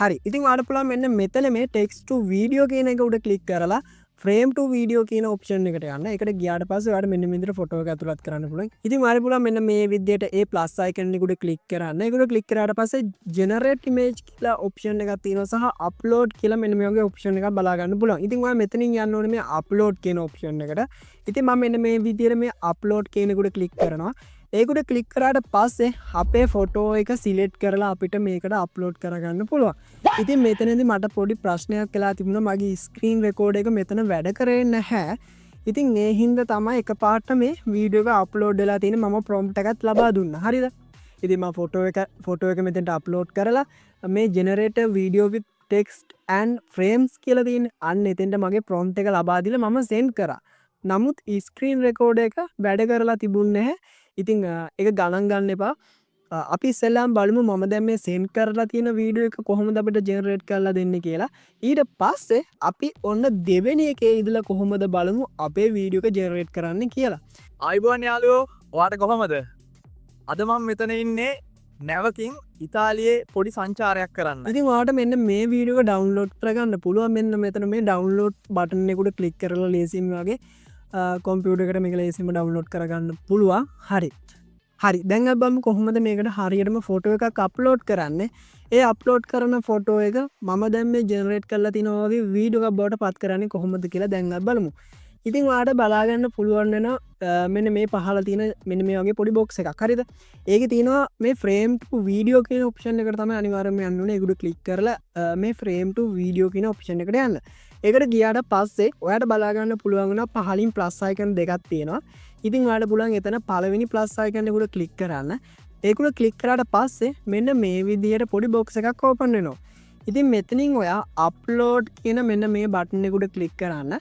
හරි, ඉතින් ඔයාලට පුළුවන් මෙන්න මෙතන මේ "Text to Video" කියන එක උඩ ක්ලික් කරලා "Frame to Video" කියන ඔප්ෂන් එකට යන්න. ඒකට ගියාට පස්සේ ඔයාලට මෙන්න මේ විදිහට ෆොටෝ එක ඇතුළත් කරන්න පුළුවන්. ඉතින් ඔයාලට පුළුවන් මෙන්න මේ විදිහට ඒ ප්ලස් අයිකන් එක උඩ ක්ලික් කරන්න. ඒක උඩ ක්ලික් කරාට පස්සේ "Generate Image" කියලා ඔප්ෂන් එකක් තියෙනවා සහ "Upload" කියලා මෙන්න මේ වගේ ඔප්ෂන් එකක් බලා ගන්න පුළුවන්. ඉතින් ඔයා මෙතනින් යන්න ඕනේ මේ "Upload" කියන ඔප්ෂන් එකට. ඉතින් මම මෙන්න මේ විදිහට මේ "Upload" කියන එක උඩ ක්ලික් කරනවා. ඒක උඩ ක්ලික් කරාට පස්සේ අපේ ෆොටෝ එක සිලෙක්ට් කරලා අපිට මේකට අප්ලෝඩ් කරගන්න පුළුවන්. ඉතින් මෙතනදී මට පොඩි ප්‍රශ්නයක් වෙලා තිබුණා. මගේ ස්ක්‍රීන් රෙකෝඩ් එක මෙතන වැඩ කරේ නැහැ. ඉතින් ඒ හින්දා තමයි එකපාරට මේ වීඩියෝ එක අප්ලෝඩ් වෙලා තියෙන්නේ. මම ප්‍රොම්ප්ට් එකත් ලබා දුන්නා. හරිද? ඉතින් මම ෆොටෝ එක මෙතනට අප්ලෝඩ් කරලා මේ "Generate video with text and frames" කියලා තියෙන්නේ. අන්න එතෙන්ට මගේ ප්‍රොම්ප්ට් එක ලබා දීලා මම සෙන්ඩ් කරා. නමුත් ස්ක්‍රීන් රෙකෝඩ් එක වැඩ කරලා තිබුණේ නැහැ. ඉතින් ඒක ගණන් ගන්න එපා. අපි ඉස්සෙල්ලාම බලමු මම දැන් මේ සෙන්ඩ් කරලා තියෙන වීඩියෝ එක කොහොමද අපිට ජෙනරේට් කරලා දෙන්නේ කියලා. ඊට පස්සේ අපි ඔන්න දෙවෙනි එකේ ඉඳලා කොහොමද බලමු අපේ වීඩියෝ එක ජෙනරේට් කරන්න කියලා. ආයුබෝවන් යාළුවෝ, ඔයාට කොහොමද? අද මම මෙතන ඉන්නේ නැවකින් ඉතාලියේ පොඩි සංචාරයක් කරන්න. ඉතින් ඔයාලට මෙන්න මේ වීඩියෝ එක ඩවුන්ලෝඩ් කරගන්න පුළුවන්. මෙන්න මෙතන මේ ඩවුන්ලෝඩ් බටන් එක උඩ ක්ලික් කරලා ලේසියෙන්ම වගේ කොම්පියුටර් එකට මේක ලේසියෙන්ම ඩවුන්ලෝඩ් කරගන්න පුළුවන්. හරි. හරි, දැන් අපි බලමු කොහොමද මේකට හරියටම ෆොටෝ එකක් අප්ලෝඩ් කරන්නේ. ඒ අප්ලෝඩ් කරන ෆොටෝ එක මම දැන් මේ ජෙනරේට් කරලා තිනවා වගේ වීඩියෝ එකක් බවට පත් කරන්නේ කොහොමද කියලා දැන් අපි බලමු. ඉතින් ඔයාලට බලාගන්න පුළුවන් වෙනවා මෙන්න මේ පහළ තියෙන මෙන්න මේ වගේ පොඩි බොක්ස් එකක්. හරිද? ඒකේ තියෙනවා මේ ෆ්‍රේම් ටු වීඩියෝ කියන ඔප්ෂන් එකට තමයි අනිවාර්යයෙන්ම යන්න ඕනේ. ඒක උඩ ක්ලික් කරලා මේ ෆ්‍රේම් ටු වීඩියෝ කියන ඔප්ෂන් එකට යන්න. ඒකට ගියාට පස්සේ ඔයාලට බලාගන්න පුළුවන් වෙනවා පහලින් ප්ලස් අයිකන් දෙකක් තියෙනවා. ඉතින් ඔයාලට පුළුවන් එතන පළවෙනි ප්ලස් අයිකන් එක උඩ ක්ලික් කරන්න. ඒක උඩ ක්ලික් කරාට පස්සේ මෙන්න මේ විදිහට පොඩි බොක්ස් එකක් ඕපන් වෙනවා. ඉතින් මෙතනින් ඔයා අප්ලෝඩ් කියන මෙන්න මේ බටන් එක උඩ ක්ලික් කරන්න.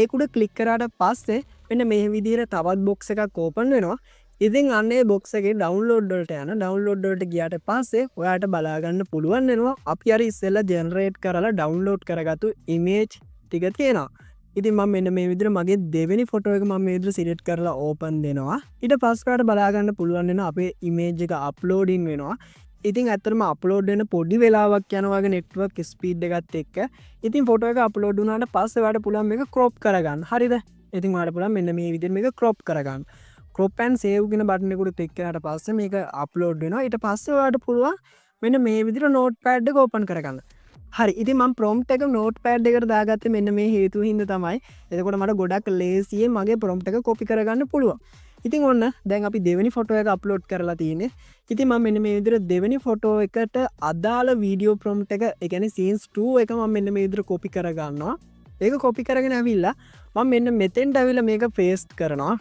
ඒක උඩ ක්ලික් කරාට පස්සේ මෙන්න මේ විදිහට තවත් බොක්ස් එකක් ඕපන් වෙනවා. ඉතින් අන්න ඒ බොක්ස් එකේ ඩවුන්ලෝඩ් වලට යන. ඩවුන්ලෝඩ් වලට ගියාට පස්සේ ඔයාට බලා ගන්න පුළුවන් වෙනවා අපි අර ඉස්සෙල්ලා ජෙනරේට් කරලා ඩවුන්ලෝඩ් කරගත්තු ඉමේජ් ටික තියෙනවා. ඉතින් මම මෙන්න මේ විදිහට මගේ දෙවෙනි ෆොටෝ එක මම මේ විදිහට සිලෙක්ට් කරලා ඕපන් දෙනවා. ඊට පස්සේ ඔයාලට බලා ගන්න පුළුවන් වෙනවා අපේ ඉමේජ් එක අප්ලෝඩින් වෙනවා. ඉතින් ඇත්තටම අප්ලෝඩ් වෙන පොඩි වෙලාවක් යනවා වගේ නෙට්වර්ක් ස්පීඩ් එකත් එක්ක. ඉතින් ෆොටෝ එක අප්ලෝඩ් වුණාට පස්සේ ඔයාලට පුළුවන් මේක ක්‍රොප් කරගන්න. හරිද? ඉතින් ඔයාලට පුළුවන් මෙන්න මේ විදිහට මේක ක්‍රොප් කරගන්න. "ක්‍රොප් ඇන්ඩ් සේව්" කියන බටන් එක උඩ ක්ලික් කරාට පස්සේ මේක අප්ලෝඩ් වෙනවා. ඊට පස්සේ ඔයාලට පුළුවන් මෙන්න මේ විදිහට නෝට් පෑඩ් එක ඕපන් කරගන්න. හරි, ඉතින් මම ප්‍රොම්ප්ට් එක නෝට් පෑඩ් එකට දාගත්තේ මෙන්න මේ හේතුව හින්දා තමයි. එතකොට මට ගොඩක් ලේසියෙන් මගේ ප්‍රොම්ප්ට් එක කොපි කරගන්න පුළුවන්. ඉතින් ඔන්න දැන් අපි දෙවෙනි ෆොටෝ එක අප්ලෝඩ් කරලා තියෙන්නේ. ඉතින් මම මෙන්න මේ විදිහට දෙවෙනි ෆොටෝ එකට අදාළ වීඩියෝ ප්‍රොම්ප්ට් එක, ඒ කියන්නේ සීන්ස් 2 එක මම මෙන්න මේ විදිහට කොපි කරගන්නවා. ඒක කොපි කරගෙන ඇවිල්ලා මම මෙන්න මෙතෙන්ට ඇවිල්ලා මේක පේස්ට් කරනවා.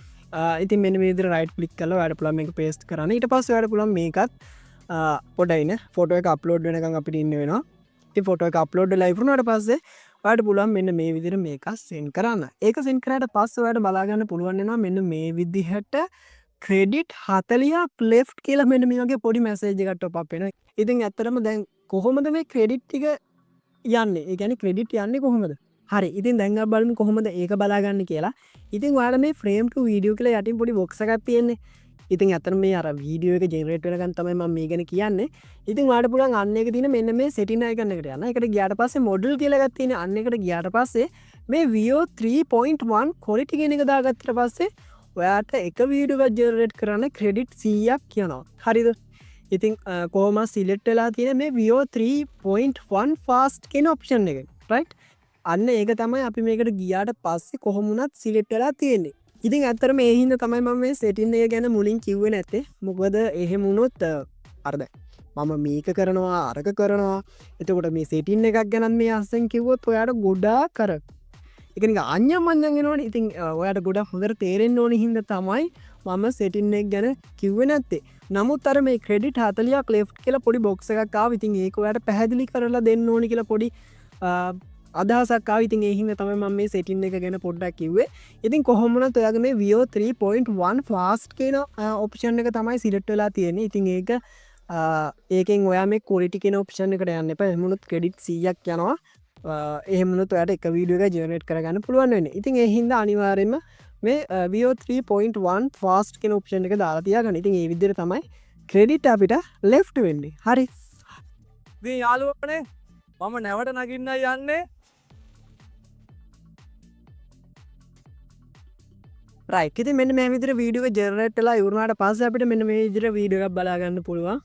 ඉතින් මෙන්න මේ විදිහට රයිට් ක්ලික් කරලා ඔයාලට පුළුවන් මේක පේස්ට් කරන්න. ඊට පස්සේ ඔයාලට පුළුවන් මේකත් පොඩ්ඩයි නේ ෆොටෝ එක අප්ලෝඩ් වෙනකන් අපිට ඉන්න වෙනවා. ඉතින් ෆොටෝ එක අප්ලෝඩ් වෙලා ඉවර වුණාට පස්සේ ඔයාලට පුළුවන් මෙන්න මේ විදිහට මේක සෙන්ඩ් කරන්න. ඒක සෙන්ඩ් කරාට පස්සේ ඔයාලට බලා ගන්න පුළුවන් වෙනවා මෙන්න මේ විදිහට ක්‍රෙඩිට් 40ක් ලෙෆ්ට් කියලා මෙන්න මේ වගේ පොඩි මැසේජ් එකක් ටොප් අප් වෙනවා. ඉතින් ඇත්තටම දැන් කොහොමද මේ ක්‍රෙඩිට් ටික යන්නේ? ඒ කියන්නේ ක්‍රෙඩිට් යන්නේ කොහොමද? හරි. ඉතින් දැන් අපි බලමු කොහොමද ඒක බලාගන්නේ කියලා. ඉතින් ඔයාලා මේ ෆ්‍රේම් ටු වීඩියෝ කියලා යටින් පොඩි බොක්ස් එකක් තියෙන්නේ. ඉතින් ඇත්තටම මේ අර වීඩියෝ එක ජෙනරේට් වෙනකන් තමයි මම මේ ගැන කියන්නේ. ඉතින් ඔයාලට පුළුවන් අන්න එක තියෙන මෙන්න මේ සෙටින් අයිකන් එකට යන්න. ඒකට ගියාට පස්සේ මොඩල් කියලා එකක් තියෙන. අන්න එකට ගියාට පස්සේ මේ Veo 3.1 quality කියන එක දාගත්තට පස්සේ ඔයාට එක වීඩියෝ එකක් ජෙනරේට් කරන්න ක්‍රෙඩිට් 100ක් යනවා. හරිද? ඉතින් කොහොම සිලෙක්ට් වෙලා තියෙන මේ Veo 3.1 fast කියන ඔප්ෂන් එක. රයිට්? අන්න ඒක තමයි අපි මේකට ගියාට පස්සේ කොහොම වුණත් සිලෙක්ට් වෙලා තියෙන්නේ. ඉතින් ඇත්තටම ඒ හින්දා තමයි මම මේ සෙටින් එක ගැන මුලින් කිව්වේ නැත්තේ. මොකද එහෙම වුණොත් අර දැන් මම මේක කරනවා අරක කරනවා. එතකොට මේ සෙටින් එකක් ගැනත් මේ අස්සෙන් කිව්වොත් ඔයාට ගොඩාක් අර ඒක නිකන් අඤ්ඤම් මඤ්ඤම් වෙනවනේ. ඉතින් ඔයාට ගොඩක් හොඳට තේරෙන්න ඕන හින්දා තමයි මම සෙටින් එක ගැන කිව්වේ නැත්තේ. නමුත් අර මේ ක්‍රෙඩිට් 40ක් ලෙෆ්ට් කියලා පොඩි බොක්ස් එකක් ආවා. ඉතින් ඒක ඔයාට පැහැදිලි කරලා දෙන්න ඕනි කියලා පොඩි අදහසක් ආවා. ඉතින් ඒ හින්දා තමයි මම මේ සෙටින් එක ගැන පොඩ්ඩක් කිව්වේ. ඉතින් කොහොම වුණත් ඔයාගේ මේ Veo 3.1 fast කියන ඔප්ෂන් එක තමයි සිලෙක්ට් වෙලා තියෙන්නේ. ඉතින් ඒකෙන් ඔයා මේ ක්වොලිටි කියන ඔප්ෂන් එකට යන්න එපා. එහෙම වුණොත් ක්‍රෙඩිට් 100ක් යනවා. එහෙම වුණොත් ඔයාට එක වීඩියෝ එකක් ජෙනරේට් කරගන්න පුළුවන් වෙන්නේ. ඉතින් ඒ හින්දා අනිවාර්යයෙන්ම මේ Veo 3.1 fast කියන ඔප්ෂන් එක දාලා තියාගන්න. ඉතින් ඒ විදිහට තමයි ක්‍රෙඩිට් අපිට ලෙෆ්ට් වෙන්නේ. හරි. ඉතින් යාළුවනේ මම නැවට නගින්නයි යන්නේ. රයිට්. ඉතින් මෙන්න මේ විදිහට වීඩියෝ එක ජෙනරේට් වෙලා ඉවර වුණාට පස්සේ අපිට මෙන්න මේ විදිහට වීඩියෝ එකක් බලා ගන්න පුළුවන්.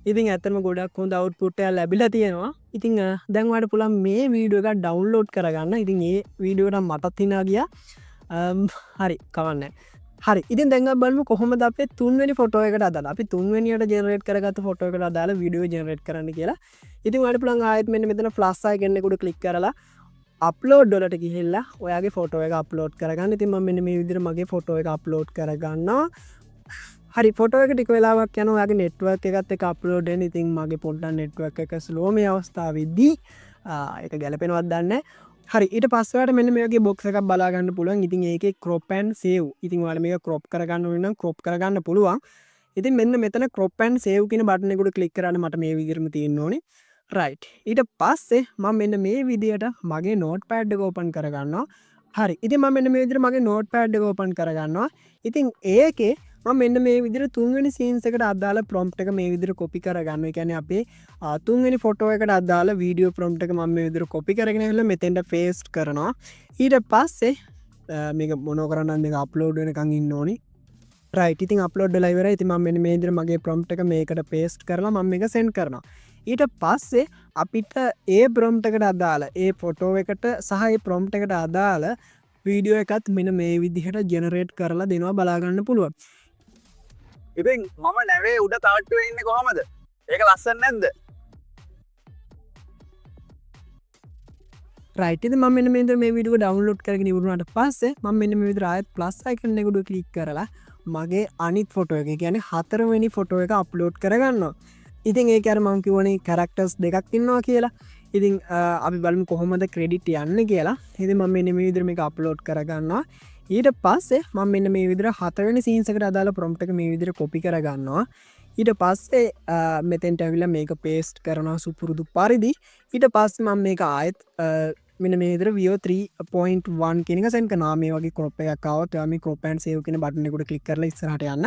ඉතින් ඇත්තටම ගොඩක් හොඳ අවුට්පුට් එකක් ලැබිලා තියෙනවා. ඉතින් දැන් ඔයාලට පුළුවන් මේ වීඩියෝ එකක් ඩවුන්ලෝඩ් කරගන්න. ඉතින් ඒ වීඩියෝ එක නම් මටත් හිනා ගියා. හරි, කමක් නෑ. හරි. ඉතින් දැන් අපි බලමු කොහොමද අපේ තුන්වෙනි ෆොටෝ එකට අදාළ. අපි තුන්වෙනියට ජෙනරේට් කරගත්ත ෆොටෝ එකට අදාළ වීඩියෝ ජෙනරේට් කරන්න කියලා. ඉතින් ඔයාලට පුළුවන් ආයෙත් මෙන්න මෙතන ප්ලස් අයිකන් එක උඩ ක්ලික් කරලා අප්ලෝඩ් වලට ගිහිල්ලා ඔයාගේ ෆොටෝ එක අප්ලෝඩ් කරගන්න. ඉතින් මම මෙන්න මේ විදිහට මගේ ෆොටෝ එක අප්ලෝඩ් කරගන්නවා. හරි, ෆොටෝ එක ටික වෙලාවක් යනවා ඔයාගේ නෙට්වර්ක් එකත් එක්ක අප්ලෝඩ් වෙන්න. ඉතින් මගේ පොඩ්ඩක් නෙට්වර්ක් එක ස්ලෝ මේ අවස්ථාවේදී. ඒක ගැලපෙනවද දන්නේ නැහැ. හරි, ඊට පස්සේ ඔයාලට මෙන්න මේ වගේ බොක්ස් එකක් බලා ගන්න පුළුවන්. ඉතින් ඒකේ ක්‍රොප් ඇන්ඩ් සේව්. ඉතින් ඔයාලා මේක ක්‍රොප් කරගන්න ඕනේ නම් ක්‍රොප් කරගන්න පුළුවන්. ඉතින් මෙන්න මෙතන ක්‍රොප් ඇන්ඩ් සේව් කියන බටන් එක උඩ ක්ලික් කරාම මට මේ විදිහටම තියෙන්න ඕනේ. රයිට්. ඊට පස්සේ මම මෙන්න මේ විදිහට මගේ නෝට්පෑඩ් එක ඕපන් කරගන්නවා. හරි. ඉතින් මම මෙන්න මේ විදිහට මගේ නෝට්පෑඩ් එක ඕපන් කරගන්නවා. ඉතින් ඒකේ මම මෙන්න මේ විදිහට තුන්වෙනි සීන්ස් එකට අදාළ ප්‍රොම්ප්ට් එක මේ විදිහට කොපි කරගන්නවා. ඒ කියන්නේ අපේ තුන්වෙනි ෆොටෝ එකට අදාළ වීඩියෝ ප්‍රොම්ප්ට් එක මම මේ විදිහට කොපි කරගෙන ඇවිල්ලා මෙතෙන්ට පේස්ට් කරනවා. ඊට පස්සේ මේක මොනව කරන්නද මේක අප්ලෝඩ් වෙනකන් ඉන්න ඕනි. රයිට්. ඉතින් අප්ලෝඩ් වෙලා ඉවරයි. ඉතින් මම මෙන්න මේ විදිහට මගේ ප්‍රොම්ප්ට් එක මේකට පේස්ට් කරලා මම මේක සෙන්ඩ් කරනවා. ඊට පස්සේ අපිට ඒ ප්‍රොම්ප්ට් එකට අදාළ ඒ ෆොටෝ එකට සහ ඒ ප්‍රොම්ප්ට් එකට අදාළ වීඩියෝ එකත් මෙන්න මේ විදිහට ජෙනරේට් කරලා දෙනවා බලා ගන්න පුළුවන්. ඉතින් මම නැවේ උඩ තාට්ටුවේ ඉන්නේ කොහමද? ඒක ලස්සන නැද්ද? රයිට්. ඉතින් මම මෙන්න මේ විදිහට මේ වීඩියෝ එක ඩවුන්ලෝඩ් කරගෙන ඉවර වුණාට පස්සේ මම මෙන්න මේ විදිහට ආයෙත් ප්ලස් අයිකන් එක උඩ ක්ලික් කරලා මගේ අනිත් ෆොටෝ එක, ඒ කියන්නේ හතරවෙනි ෆොටෝ එක අප්ලෝඩ් කරගන්නවා. ඉතින් ඒක අර මං කිව්වනේ කැරක්ටර්ස් දෙකක් ඉන්නවා කියලා. ඉතින් අපි බලමු කොහොමද ක්‍රෙඩිට් යන්නේ කියලා. ඉතින් මම මෙන්න මේ විදිහට මේක අප්ලෝඩ් කරගන්නවා. ඊට පස්සේ මම මෙන්න මේ විදිහට හතරවෙනි සීන්ස් එකට අදාළ ප්‍රොම්ප්ට් එක මේ විදිහට කොපි කරගන්නවා. ඊට පස්සේ මෙතෙන්ට ඇවිල්ලා මේක පේස්ට් කරනවා සුපුරුදු පරිදි. ඊට පස්සේ මම මේක ආයෙත් මෙන්න මේ විදිහට Veo 3.1 කියන එක සෙන්ඩ් කරනවා. මේ වගේ ක්‍රොප් එකක් ආවොත් ඔයා මේ ක්‍රොප් ඇන්ඩ් සේව් කියන බටන් එක උඩ ක්ලික් කරලා ඉස්සරහට යන්න.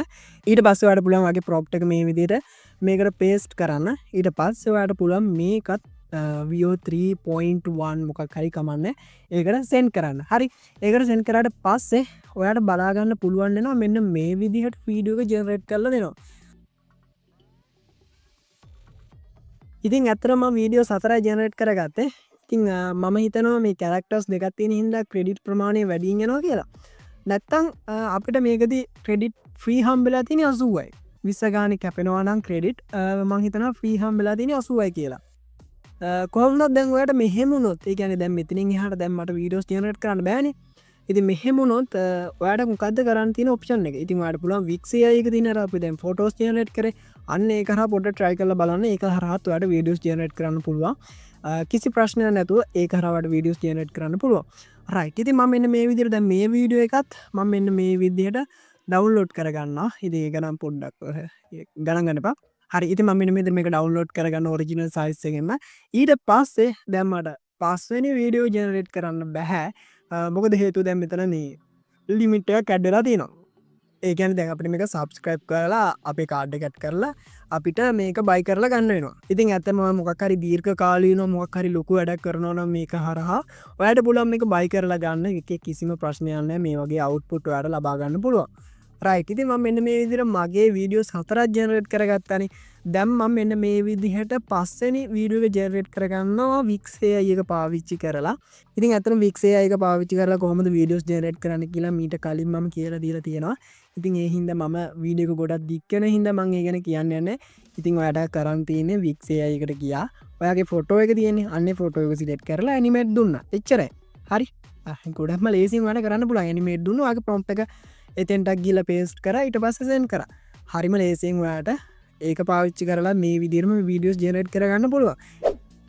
ඊට පස්සේ ඔයාලට පුළුවන් ඔයාගේ ප්‍රොම්ප්ට් එක මේ විදිහට මේකට පේස්ට් කරන්න. ඊට පස්සේ ඔයාලට පුළුවන් මේකත් Veo 3.1 මොකක් හරි කමන්නේ ඒකට සෙන්ඩ් කරන්න. හරි. ඒකට සෙන්ඩ් කරාට පස්සේ ඔයාලට බලා ගන්න පුළුවන් වෙනවා මෙන්න මේ විදිහට වීඩියෝ එක ජෙනරේට් කරලා දෙනවා. ඉතින් ඇත්තටම මම වීඩියෝ 4 ජෙනරේට් කරගත්තේ. ඉතින් මම හිතනවා මේ කැරක්ටර්ස් දෙකක් තියෙන හින්දා ක්‍රෙඩිට් ප්‍රමාණය වැඩියෙන් යනවා කියලා. නැත්තම් අපිට මේකදී ක්‍රෙඩිට් ෆ්‍රී හම්බෙලා තියෙන්නේ 80යි. 20 ගානේ කැපෙනවා නම් ක්‍රෙඩිට් මං හිතනවා ෆ්‍රී හම්බෙලා තියෙන්නේ 80යි කියලා. කොහොම වුණත් දැන් ඔයාලට මෙහෙම වුණොත්, ඒ කියන්නේ දැන් මෙතනින් එහාට දැන් මට වීඩියෝස් ජෙනරේට් කරන්න බෑනේ. ඉතින් මෙහෙම වුණොත් ඔයාලට මොකද්ද කරන්න තියෙන ඔප්ෂන් එක? ඉතින් ඔයාලට පුළුවන් Wix AI එක තියෙන අර අපි දැන් ෆොටෝස් ජෙනරේට් කරේ. අන්න ඒක හරහා පොඩ්ඩක් try කරලා බලන්න. ඒක හරහාත් ඔයාලට වීඩියෝස් ජෙනරේට් කරන්න පුළුවන්. කිසි ප්‍රශ්නයක් නැතුව ඒක හරහා ඔයාලට වීඩියෝස් ජෙනරේට් කරන්න පුළුවන්. රයිට්. ඉතින් මම මෙන්න මේ විදිහට දැන් මේ වීඩියෝ එකත් මම මෙන්න මේ විදිහට ඩවුන්ලෝඩ් කරගන්නවා. ඉතින් ඒක නම් පොඩ්ඩක් ගණන් ගන්න එපා. හරි. ඉතින් මම මෙන්න මේ විදිහට මේක ඩවුන්ලෝඩ් කරගන්න ඔරිජිනල් සයිස් එකෙන්ම. ඊට පස්සේ දැන් මට පස්වෙනි වීඩියෝ ජෙනරේට් කරන්න බැහැ. මොකද හේතුව දැන් මෙතන මේ ලිමිට් එකක් ඇඩ් වෙලා තියෙනවා. ඒ කියන්නේ දැන් අපිට මේක සබ්ස්ක්‍රයිබ් කරලා අපේ කාඩ් එක ඇඩ් කරලා අපිට මේක බයි කරලා ගන්න වෙනවා. ඉතින් ඇත්තටම ඔයා මොකක් හරි දීර්ඝ කාලීනව මොකක් හරි ලොකු වැඩක් කරනවා නම් මේක හරහා ඔයාට පුළුවන් මේක බයි කරලා ගන්න. ඒකේ කිසිම ප්‍රශ්නයක් නැහැ. මේ වගේ අවුට්පුට් ඔයාට ලබා ගන්න පුළුවන්. රයිට්. ඉතින් මම මෙන්න මේ විදිහට මගේ වීඩියෝස් 4ක් ජෙනරේට් කරගත්තානේ. දැන් මම මෙන්න මේ විදිහට පස්වෙනි වීඩියෝ එක ජෙනරේට් කරගන්නවා Wix AI එක පාවිච්චි කරලා. ඉතින් ඇත්තටම Wix AI එක පාවිච්චි කරලා කොහොමද වීඩියෝස් ජෙනරේට් කරන්න කියලා මීට කලින් මම කියලා දීලා තියෙනවා. ඉතින් ඒ හින්දා මම වීඩියෝ එක ගොඩක් දික් වෙන හින්දා මං ඒ ගැන කියන්න යන්නේ. ඉතින් ඔයාට කරන් තියෙන්නේ Wix AI එකට ගියා. ඔයාගේ ෆොටෝ එක තියෙන්නේ. අන්නේ ෆොටෝ එක සිලෙක්ට් කරලා ඇනිමේට් දුන්නා. එච්චරයි. හරි. ගොඩක්ම ලේසියෙන් ඔයාලට කරන්න පුළුවන්. ඇනිමේට් දුන්නා. ඔයාගේ ප්‍රොම්ප්ට් එක එතෙන්ටක් ගිහලා පේස්ට් කරා. ඊට පස්සේ සෙන්ඩ් කරා. හරිම ලේසියෙන් ඔයාට ඒක පාවිච්චි කරලා මේ විදිහටම වීඩියෝස් ජෙනරේට් කරගන්න පුළුවන්.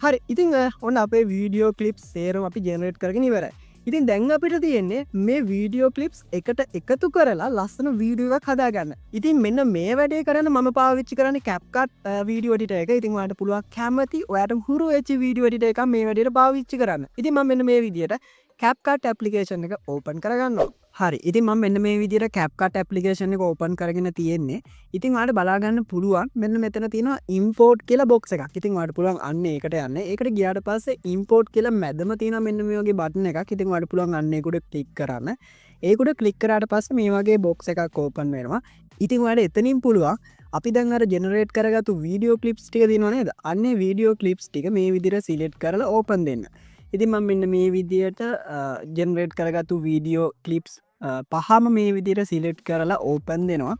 හරි. ඉතින් ඔන්න අපේ වීඩියෝ ක්ලිප්ස් සේරම අපි ජෙනරේට් කරගෙන ඉවරයි. ඉතින් දැන් අපිට තියෙන්නේ මේ වීඩියෝ ක්ලිප්ස් එකට එකතු කරලා ලස්සන වීඩියෝ එකක් හදාගන්න. ඉතින් මෙන්න මේ වැඩේ කරන්න මම පාවිච්චි කරන්නේ CapCut video editor එක. ඉතින් ඔයාලට පුළුවන් කැමති ඔයාට හුරු වෙච්ච වීඩියෝ එඩිටර් එකක් මේ වැඩේට පාවිච්චි කරන්න. ඉතින් මම මෙන්න මේ විදිහට CapCut application එක ඕපන් කරගන්නවා. හරි. ඉතින් මම මෙන්න මේ විදිහට CapCut application එක ඕපන් කරගෙන තියෙන්නේ. ඉතින් ඔයාලට බලා ගන්න පුළුවන් මෙන්න මෙතන තියෙනවා import කියලා box එකක්. ඉතින් ඔයාලට පුළුවන් අන්න ඒකට යන්න. ඒකට ගියාට පස්සේ import කියලා මැදම තියෙනවා මෙන්න මේ වගේ බටන් එකක්. ඉතින් ඔයාලට පුළුවන් අන්න ඒක උඩ ක්ලික් කරන්න. ඒක උඩ ක්ලික් කරාට පස්සේ මේ වගේ box එකක් ඕපන් වෙනවා. ඉතින් ඔයාලට එතනින් පුළුවන් අපි දැන් අර ජෙනරේට් කරගත්තු වීඩියෝ ක්ලිප්ස් ටික තියෙනවා නේද? අන්නේ වීඩියෝ ක්ලිප්ස් ටික මේ විදිහට සිලෙක්ට් කරලා ඕපන් දෙන්න. ඉතින් මම මෙන්න මේ විදිහට ජෙනරේට් කරගත්තු වීඩියෝ ක්ලිප්ස් පහම මේ විදිහට සිලෙක්ට් කරලා ඕපන් දෙනවා.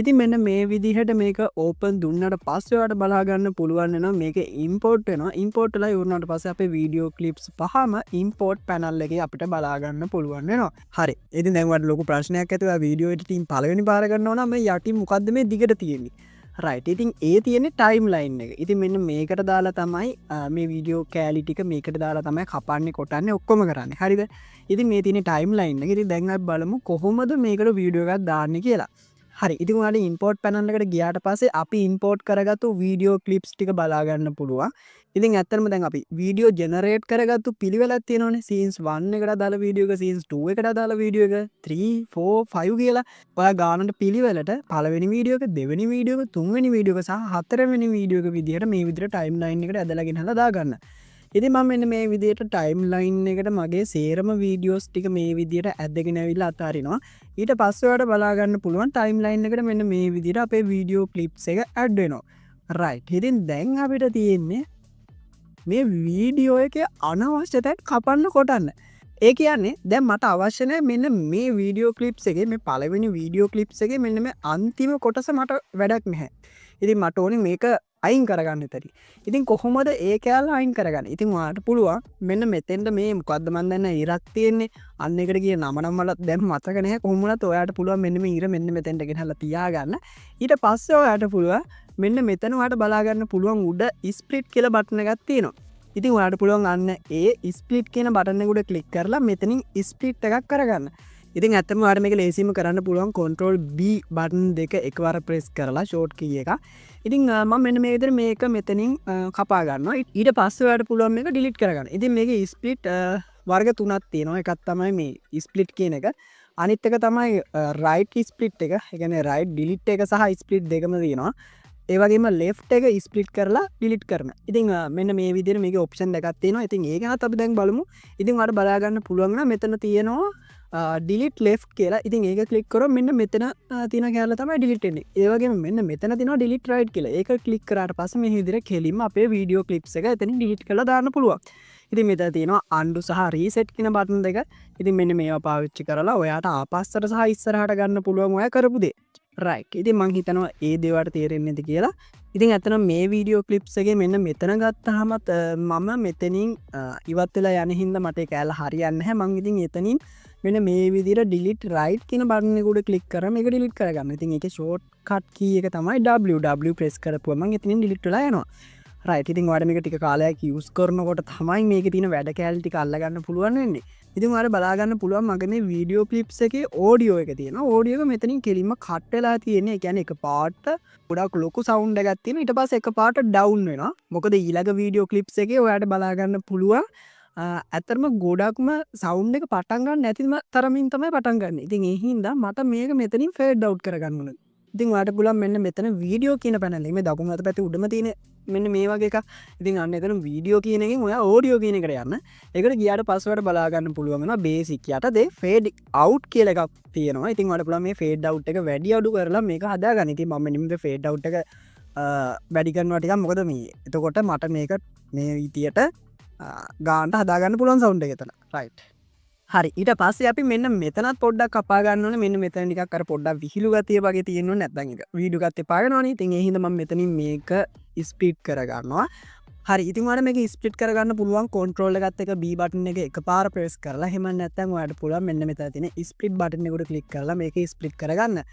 ඉතින් මෙන්න මේ විදිහට මේක ඕපන් දුන්නට පස්සේ ඔයාලට බලා ගන්න පුළුවන් වෙනවා මේක ඉම්පෝට් වෙනවා. ඉම්පෝට් වෙලා ඉවර වුණාට පස්සේ අපේ වීඩියෝ ක්ලිප්ස් පහම ඉම්පෝට් පැනල් එකේ අපිට බලා ගන්න පුළුවන් වෙනවා. හරි. ඉතින් දැන් ඔයාලට ලොකු ප්‍රශ්නයක් ඇති ඔයා වීඩියෝ එඩිටින් පළවෙනි පාර කරනවා නම් මේ යටින් මොකද්ද මේ දිගට තියෙන්නේ? රයිට්. ඉතින් ඒ තියෙන්නේ ටයිම් ලයින් එක. ඉතින් මෙන්න මේකට දාලා තමයි මේ වීඩියෝ කෑලි ටික මේකට දාලා තමයි කපන්නේ කොටන්නේ ඔක්කොම කරන්නේ. හරිද? ඉතින් මේ තියෙන්නේ ටයිම් ලයින් එක. ඉතින් දැන් අපි බලමු කොහොමද මේකට වීඩියෝ එකක් දාන්නේ කියලා. හරි. ඉතින් ඔයාලා ඉම්පෝට් පැනල් එකට ගියාට පස්සේ අපි ඉම්පෝට් කරගත්තු වීඩියෝ ක්ලිප්ස් ටික බලා ගන්න පුළුවන්. ඉතින් ඇත්තටම දැන් අපි වීඩියෝ ජෙනරේට් කරගත්තු පිළිවෙලක් තියෙනවනේ. සීන්ස් 1 එකට අදාළ වීඩියෝ එක, සීන්ස් 2 එකට අදාළ වීඩියෝ එක, 3, 4, 5 කියලා ඔයා ගානට පිළිවෙලට පළවෙනි වීඩියෝ එක, දෙවෙනි වීඩියෝ එක, තුන්වෙනි වීඩියෝ එක සහ හතරවෙනි වීඩියෝ එක විදිහට මේ විදිහට ටයිම් ලයින් එකට ඇදලා ගෙනහලා දාගන්න. ඉතින් මම මෙන්න මේ විදිහට ටයිම් ලයින් එකට මගේ සේරම වීඩියෝස් ටික මේ විදිහට ඇදගෙන ඇවිල්ලා අතාරිනවා. ඊට පස්සේ ඔයාලට බලා ගන්න පුළුවන් ටයිම් ලයින් එකට මෙන්න මේ විදිහට අපේ වීඩියෝ ක්ලිප්ස් එක ඇඩ් වෙනවා. රයිට්. ඉතින් දැන් අපිට තියෙන්නේ මේ වීඩියෝ එකේ අනවශ්‍ය තැන් කපන්න කොටන්න. ඒ කියන්නේ දැන් මට අවශ්‍ය නැහැ මෙන්න මේ වීඩියෝ ක්ලිප්ස් එකේ මේ පළවෙනි වීඩියෝ ක්ලිප්ස් එකේ මෙන්න මේ අන්තිම කොටස මට වැඩක් නැහැ. ඉතින් මට ඕනේ මේක අයින් කරගන්න විතරයි. ඉතින් කොහොමද ඒ කෑල්ල අයින් කරගන්නේ? ඉතින් ඔයාලට පුළුවන් මෙන්න මෙතෙන්ට මේ මොකද්ද මන් දන්නේ ඉරක් තියෙන්නේ. අන්න ඒකට කියන නම නම් මට දැන් මතක නැහැ. කොහොම වුණත් ඔයාලට පුළුවන් මෙන්න මේ ඉර මෙන්න මෙතෙන්ට ගෙනහලා තියාගන්න. ඊට පස්සේ ඔයාලට පුළුවන් මෙන්න මෙතන ඔයාලට බලා ගන්න පුළුවන් උඩ ස්ප්ලිට් කියලා බටන් එකක් තියෙනවා. ඉතින් ඔයාලට පුළුවන් අන්න ඒ ස්ප්ලිට් කියන බටන් එක උඩ ක්ලික් කරලා මෙතනින් ස්ප්ලිට් එකක් කරගන්න. ඉතින් ඇත්තටම ඔයාලට මේක ලේසියෙන්ම කරන්න පුළුවන් control B button දෙක එකවර ප්‍රෙස් කරලා ෂෝට් කී එක. ඉතින් මම මෙන්න මේ විදිහට මේක මෙතනින් කපා ගන්නවා. ඊට පස්සේ ඔයාලට පුළුවන් මේක ඩිලීට් කරගන්න. ඉතින් මේකේ ස්ප්ලිට් වර්ග තුනක් තියෙනවා. එකක් තමයි මේ ස්ප්ලිට් කියන එක. අනිත් එක තමයි රයිට් ස්ප්ලිට් එක. ඒ කියන්නේ රයිට් ඩිලීට් එක සහ ස්ප්ලිට් දෙකම තියෙනවා. ඒ වගේම ලෙෆ්ට් එක ස්ප්ලිට් කරලා ඩිලීට් කරන. ඉතින් මෙන්න මේ විදිහට මේකේ ඔප්ෂන් දෙකක් තියෙනවා. ඉතින් ඒ ගැනත් අපි දැන් බලමු. ඉතින් ඔයාලට බලා ගන්න පුළුවන් නම් මෙතන තියෙනවා ඩිලීට් ලෙෆ්ට් කියලා. ඉතින් ඒක ක්ලික් කරොත් මෙන්න මෙතන තියෙන කෑල්ල තමයි ඩිලීට් වෙන්නේ. ඒ වගේම මෙන්න මෙතන තියෙනවා ඩිලීට් රයිට් කියලා. ඒක ක්ලික් කරාට පස්සේ මේ විදිහට කෙලින්ම අපේ වීඩියෝ ක්ලිප්ස් එක එතනින් ඩිලීට් කරලා දාන්න පුළුවන්. ඉතින් මෙතන තියෙනවා අන්ඩු සහ රීසෙට් කියන බටන් දෙක. ඉතින් මෙන්න මේවා පාවිච්චි කරලා ඔයාට ආපස්සට සහ ඉස්සරහට ගන්න පුළුවන් ඔයා කරපු දේ. රයිට්. ඉතින් මං හිතනවා ඒ දේවල් තේරෙන්නේ නැති කියලා. ඉතින් ඇත්තටම මේ වීඩියෝ ක්ලිප්ස් එකේ මෙන්න මෙතන ගත්තාමත් මම මෙතනින් ඉවත් වෙලා යන හින්දා මට ඒ කෑල්ල හරියන්නේ නැහැ. මං ඉතින් එතනින් මෙන්න මේ විදිහට ඩිලීට් රයිට් කියන බටන් එක උඩ ක්ලික් කරා මේක ඩිලීට් කරගන්න. ඉතින් ඒකේ ෂෝට් කට් කී එක තමයි W. W press කරපුවම මං එතනින් ඩිලීට් වෙලා යනවා. රයිට්. ඉතින් ඔයාලට මේක ටික කාලයක් යූස් කරනකොට තමයි මේකේ තියෙන වැඩ කෑලි ටික අල්ලගන්න පුළුවන් වෙන්නේ. ඉතින් ඔයාලට බලා ගන්න පුළුවන් මගේ මේ වීඩියෝ ක්ලිප්ස් එකේ ඔඩියෝ එක තියෙනවා. ඔඩියෝ එක මෙතනින් කෙලින්ම කට් වෙලා තියෙන්නේ. ඒ කියන්නේ එක පාට ගොඩක් ලොකු සවුන්ඩ් එකක් තියෙනවා. ඊට පස්සේ එක පාට ඩවුන් වෙනවා. මොකද ඊළඟ වීඩියෝ ක්ලිප්ස් එකේ ඔයාලට බලා ගන්න පුළුවන් ඇත්තටම ගොඩක්ම සවුන්ඩ් එක පටන් ගන්න නැතිම තරමින් තමයි පටන් ගන්න. ඉතින් ඒ හින්දා මට මේක මෙතනින් ෆේඩ් අවුට් කරගන්න ඕනේ. ඉතින් ඔයාලට පුළුවන් මෙන්න මෙතන වීඩියෝ කියන පැනල් එක මේ දකුණු අත පැත්තේ උඩම තියෙන මෙන්න මේ වගේ එකක්. ඉතින් අන්න එතන වීඩියෝ කියන එකෙන් ඔයා ඔඩියෝ කියන එකට යන්න. ඒකට ගියාට පස්සේ ඔයාලට බලා ගන්න පුළුවන් වෙනවා බේසික් යටතේ ෆේඩ් අවුට් කියලා එකක් තියෙනවා. ඉතින් ඔයාලට පුළුවන් මේ ෆේඩ් අවුට් එක වැඩි අඩු කරලා මේක හදාගන්න. ඉතින් මම මෙන්න මේ ෆේඩ් අවුට් එක වැඩි කරනවා ටිකක්. මොකද මේ එතකොට මට මේක මේ විදියට ගානට හදාගන්න පුළුවන් සවුන්ඩ් එක එතන. රයිට්. හරි. ඊට පස්සේ අපි මෙන්න මෙතනත් පොඩ්ඩක් කපා ගන්න ඕනේ. මෙන්න මෙතන ටිකක් අර පොඩ්ඩක් විහිළු ගතිය වගේ තියෙන්න ඕනේ. නැත්නම් ඒක වීඩියෝ එකත් එපා වෙනවනේ. ඉතින් ඒ හින්දා මම මෙතනින් මේක ස්ප්ලිට් කරගන්නවා. හරි. ඉතින් ඔයාලට මේක ස්ප්ලිට් කරගන්න පුළුවන් කන්ට්‍රෝල් එකත් එක්ක B button එක එකපාර ප්‍රෙස් කරලා. එහෙම නැත්නම් ඔයාලට පුළුවන් මෙන්න මෙතන තියෙන ස්ප්ලිට් බටන් එකට ක්ලික් කරලා මේක ස්ප්ලිට් කරගන්න.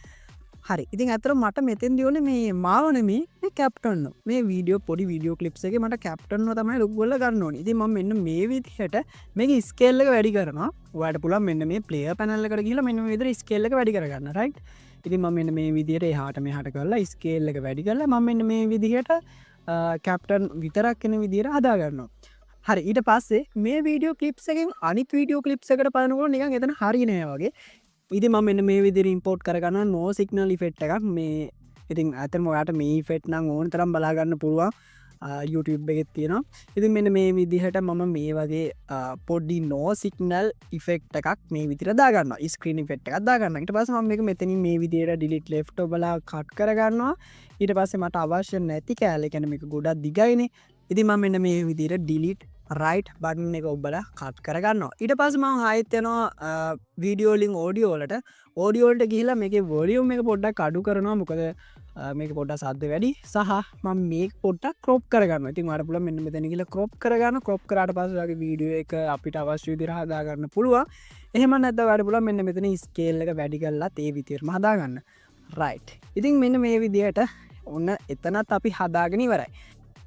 හරි. ඉතින් ඇත්තටම මට මෙතෙන්දී ඕනේ මේ මාව නෙමෙයි, මේ කැප්ටන්ව. මේ වීඩියෝ පොඩි වීඩියෝ ක්ලිප්ස් එකේ මට කැප්ටන්ව තමයි ලොකු කරලා ගන්න ඕනේ. ඉතින් මම මෙන්න මේ විදිහට මේකේ ස්කේල් එක වැඩි කරනවා. ඔයාලට පුළුවන් මෙන්න මේ ප්ලේයර් පැනල් එකට ගිහලා මෙන්න මේ විදිහට ස්කේල් එක වැඩි කරගන්න. රයිට්. ඉතින් මම මෙන්න මේ විදිහට එහාට මෙහාට කරලා ස්කේල් එක වැඩි කරලා මම මෙන්න මේ විදිහට කැප්ටන් විතරක් එන විදිහට හදා ගන්නවා. හරි. ඊට පස්සේ මේ වීඩියෝ ක්ලිප්ස් එකෙන් අනිත් වීඩියෝ ක්ලිප්ස් එකට බලනකොට නිකන් එතන හරිය නෑ වගේ. ඉතින් මම මෙන්න මේ විදිහට ඉම්පෝට් කරගන්නවා නෝ සිග්නල් ඉෆෙක්ට් එකක්. මේ ඉතින් ඇත්තටම ඔයාට මේ ඉෆෙක්ට් නම් ඕන තරම් බලා ගන්න පුළුවන්. YouTube එකෙත් තියෙනවා. ඉතින් මෙන්න මේ විදිහට මම මේ වගේ පොඩි නෝ සිග්නල් ඉෆෙක්ට් එකක් මේ විදිහට දාගන්නවා. ස්ක්‍රීන් ඉෆෙක්ට් එකක් දාගන්නවා. ඊට පස්සේ මම මේක මෙතනින් මේ විදිහට ඩිලීට් ලෙෆ්ට් ඔබලා කට් කරගන්නවා. ඊට පස්සේ මට අවශ්‍ය නැති කෑල්ල, ඒ කියන්නේ මේක ගොඩක් දිගයිනේ. ඉතින් මම මෙන්න මේ විදිහට ඩිලීට් රයිට් බටන් එක ඔබලා කට් කරගන්නවා. ඊට පස්සේ මම ආයෙත් යනවා වීඩියෝ වලින් ඔඩියෝ වලට. ඔඩියෝ වලට ගිහිල්ලා මේකේ වොලියුම් එක පොඩ්ඩක් අඩු කරනවා. මොකද මේක පොඩ්ඩක් සද්ද වැඩි සහ මම මේක පොඩ්ඩක් ක්‍රොප් කරගන්නවා. ඉතින් ඔයාලට පුළුවන් මෙන්න මෙතන ගිහිල්ලා ක්‍රොප් කරගන්න. ක්‍රොප් කරාට පස්සේ ඔයාගේ වීඩියෝ එක අපිට අවශ්‍ය විදිහට හදාගන්න පුළුවන්. එහෙම නැත්නම් ඔයාලට පුළුවන් මෙන්න මෙතන ස්කේල් එක වැඩි කරලත් ඒ විදිහටම හදාගන්න. රයිට්. ඉතින් මෙන්න මේ විදිහට ඔන්න එතනත් අපි හදාගෙන ඉවරයි.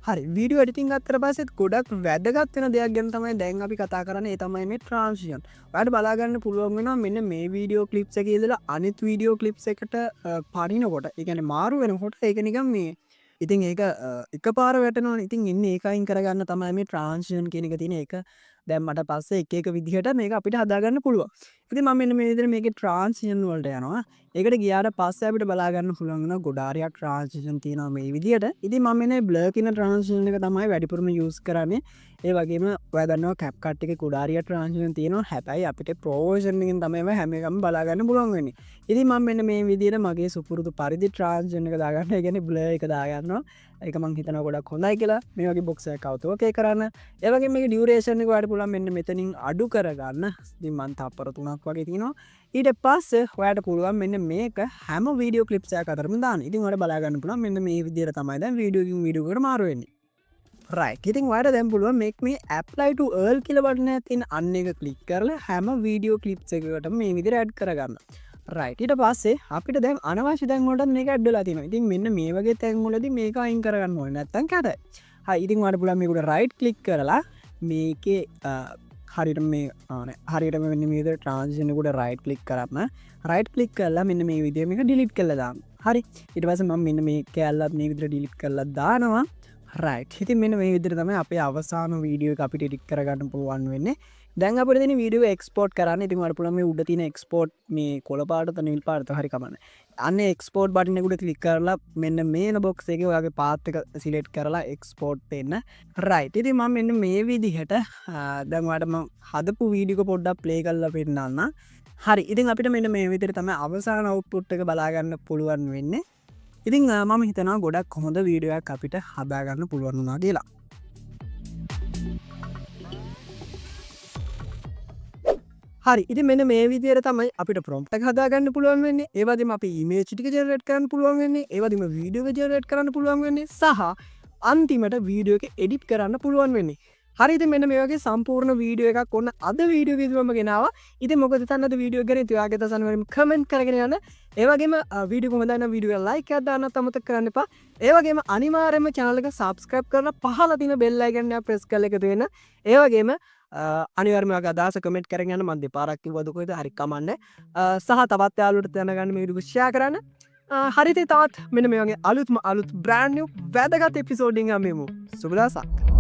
හරි. වීඩියෝ එඩිටිං ගත්තට පස්සෙත් ගොඩක් වැදගත් වෙන දෙයක් ගැන තමයි දැන් අපි කතා කරන්නේ. ඒ තමයි මේ ට්‍රාන්සිෂන්. ඔයාලට බලා ගන්න පුළුවන් වෙනවා මෙන්න මේ වීඩියෝ ක්ලිප්ස් එකේ ඉඳලා අනිත් වීඩියෝ ක්ලිප්ස් එකට පනිනකොට, ඒ කියන්නේ මාරු වෙනකොට ඒක නිකන් මේ ඉතින් ඒක එකපාර වැටෙනවනේ. ඉතින් ඉන්නේ ඒක අයින් කරගන්න තමයි මේ ට්‍රාන්සිෂන් කියන එක තියෙන. ඒක දැම්මට පස්සේ එක එක විදිහට මේක අපිට හදාගන්න පුළුවන්. ඉතින් මම මෙන්න මේ විදිහට මේකේ ට්‍රාන්සිෂන් වලට යනවා. ඒකට ගියාට පස්සේ අපිට බලා ගන්න පුළුවන් වෙනවා ගොඩාරියක් ට්‍රාන්සිෂන් තියෙනවා මේ විදිහට. ඉතින් මම මෙන්න බ්ලර් කියන ට්‍රාන්සිෂන් එක තමයි වැඩිපුරම යූස් කරන්නේ. ඒ වගේම ඔයා දන්නවා CapCut එකේ ගොඩාරියක් ට්‍රාන්සිෂන් තියෙනවා. හැබැයි අපිට ප්‍රෝ වර්ෂන් එකෙන් තමයි ඒවා හැම එකම බලා ගන්න පුළුවන් වෙන්නේ. ඉතින් මම මෙන්න මේ විදිහට මගේ සුපුරුදු පරිදි ට්‍රාන්සිෂන් එක දාගන්න. ඒ කියන්නේ බ්ලර් එක දාගන්නවා. ඒක මං හිතනවා ගොඩක් හොඳයි කියලා. මේ වගේ බොක්ස් එකක් આવતો ඕකේ කරන්න. ඒ වගේම මේකේ ඩියුරේෂන් එක ඔයාලට පුළුවන් මෙන්න මෙතනින් අඩු කරගන්න. ඉතින් මං තප්පර 3ක් වගේ තියෙනවා. ඊට පස්සේ ඔයාලට පුළුවන් මෙන්න මේක හැම වීඩියෝ ක්ලිප්ස් එකක් අතරම දාන්න. ඉතින් ඔයාලට බලා ගන්න පුළුවන් මෙන්න මේ විදිහට තමයි දැන් වීඩියෝ එකකින් වීඩියෝ එකට මාරු වෙන්නේ. රයිට්. ඉතින් ඔයාලට දැන් පුළුවන් මේක මේ ඇප්ලයි ටු ඕල් කියලා බටන් එකක් තියෙන අන්න එක ක්ලික් කරලා හැම වීඩියෝ ක්ලිප්ස් එකකටම මේ විදිහට ඇඩ් කරගන්න. රයිට්. ඊට පස්සේ අපිට දැන් අනවශ්‍ය තැන් වලටත් මේක ඇඩ් වෙලා තියෙනවා. ඉතින් මෙන්න මේ වගේ තැන් වලදී මේක අයින් කරගන්න ඕනේ. නැත්තම් කැතයි. හරි. ඉතින් ඔයාලට පුළුවන් මේකට රයිට් ක්ලික් කරලා මේකේ හරියටම මේ නෑ. හරියටම මෙන්න මේ විදිහට ට්‍රාන්සිෂන් එකට රයිට් ක්ලික් කරන්න. රයිට් ක්ලික් කරලා මෙන්න මේ විදිහට මේක ඩිලීට් කරලා දාන්න. හරි. ඊට පස්සේ මම මෙන්න මේ කෑල්ලත් මේ විදිහට ඩිලීට් කරලා දානවා. රයිට්. ඉතින් මෙන්න මේ විදිහට තමයි අපේ අවසාන වීඩියෝ එක අපිට එඩිට් කරගන්න පුළුවන් වෙන්නේ. දැන් අපිට තියෙන වීඩියෝ එක එක්ස්පෝර්ට් කරන්න. ඉතින් ඔයාලට පුළුවන් මේ උඩ තියෙන එක්ස්පෝර්ට් මේ කොළ පාටද නිල් පාටද හරි කමන්නේ. අන්න එක්ස්පෝර්ට් බටන් එක උඩ ක්ලික් කරලා මෙන්න මේන බොක්ස් එකේ ඔයාගේ පාත් එක සිලෙක්ට් කරලා එක්ස්පෝර්ට් වෙන්න. රයිට්. ඉතින් මම මෙන්න මේ විදිහට දැන් ඔයාලට මම හදපු වීඩියෝ එක පොඩ්ඩක් ප්ලේ කරලා පෙන්නන්නම්. හරි. ඉතින් අපිට මෙන්න මේ විදිහට තමයි අවසාන අවුට්පුට් එක බලා ගන්න පුළුවන් වෙන්නේ. ඉතින් මම හිතනවා ගොඩක් හොඳ වීඩියෝ එකක් අපිට හදාගන්න පුළුවන් වුණා කියලා. හරි, ඉතින් මෙන්න මේ විදිහට තමයි අපිට ප්‍රොම්ප්ට් එක හදාගන්න පුළුවන් වෙන්නේ. ඒ වගේම අපි ඉමේජ් ටික ජෙනරේට් කරන්න පුළුවන් වෙන්නේ. ඒ වගේම වීඩියෝ එක ජෙනරේට් කරන්න පුළුවන් වෙන්නේ සහ අන්තිමට වීඩියෝ එක එඩිට් කරන්න පුළුවන් වෙන්නේ. හරි, ඉතින් මෙන්න මේ වගේ සම්පූර්ණ වීඩියෝ එකක් ඔන්න අද වීඩියෝ එකේදී මම ගෙනාවා. ඉතින් මොකද හිතන්නද වීඩියෝ එක ගැන? ඉතින් ඔයාගේ අදහස් අනිවාර්යයෙන්ම කමෙන්ට් කරගෙන යන්න. ඒ වගේම වීඩියෝ කොහොමද නම් වීඩියෝ එක ලයික් එකක් දාන්නත් අමතක කරන්න එපා. ඒ වගේම අනිවාර්යයෙන්ම channel එක subscribe කරලා පහළ තියෙන bell icon එක press කරලා එකතු වෙන්න. ඒ වගේම අනිවාර්යයෙන්ම ඔයාගේ අදහස කමෙන්ට් කරගෙන යන්න. මම දෙපාරක් කිව්වද කොහෙද? හරි, කමන්නේ. සහ තවත් යාළුවන්ට දැනගන්න මේ වීඩියෝ එක ෂෙයා කරන්න. හරි, ඉතින් තවත් මෙන්න මේ වගේ අලුත්ම අලුත් බ්‍රෑන්ඩ් නිව් වැදගත් එපිසෝඩ් එකකින් හම්බෙමු. සුබ දවසක්.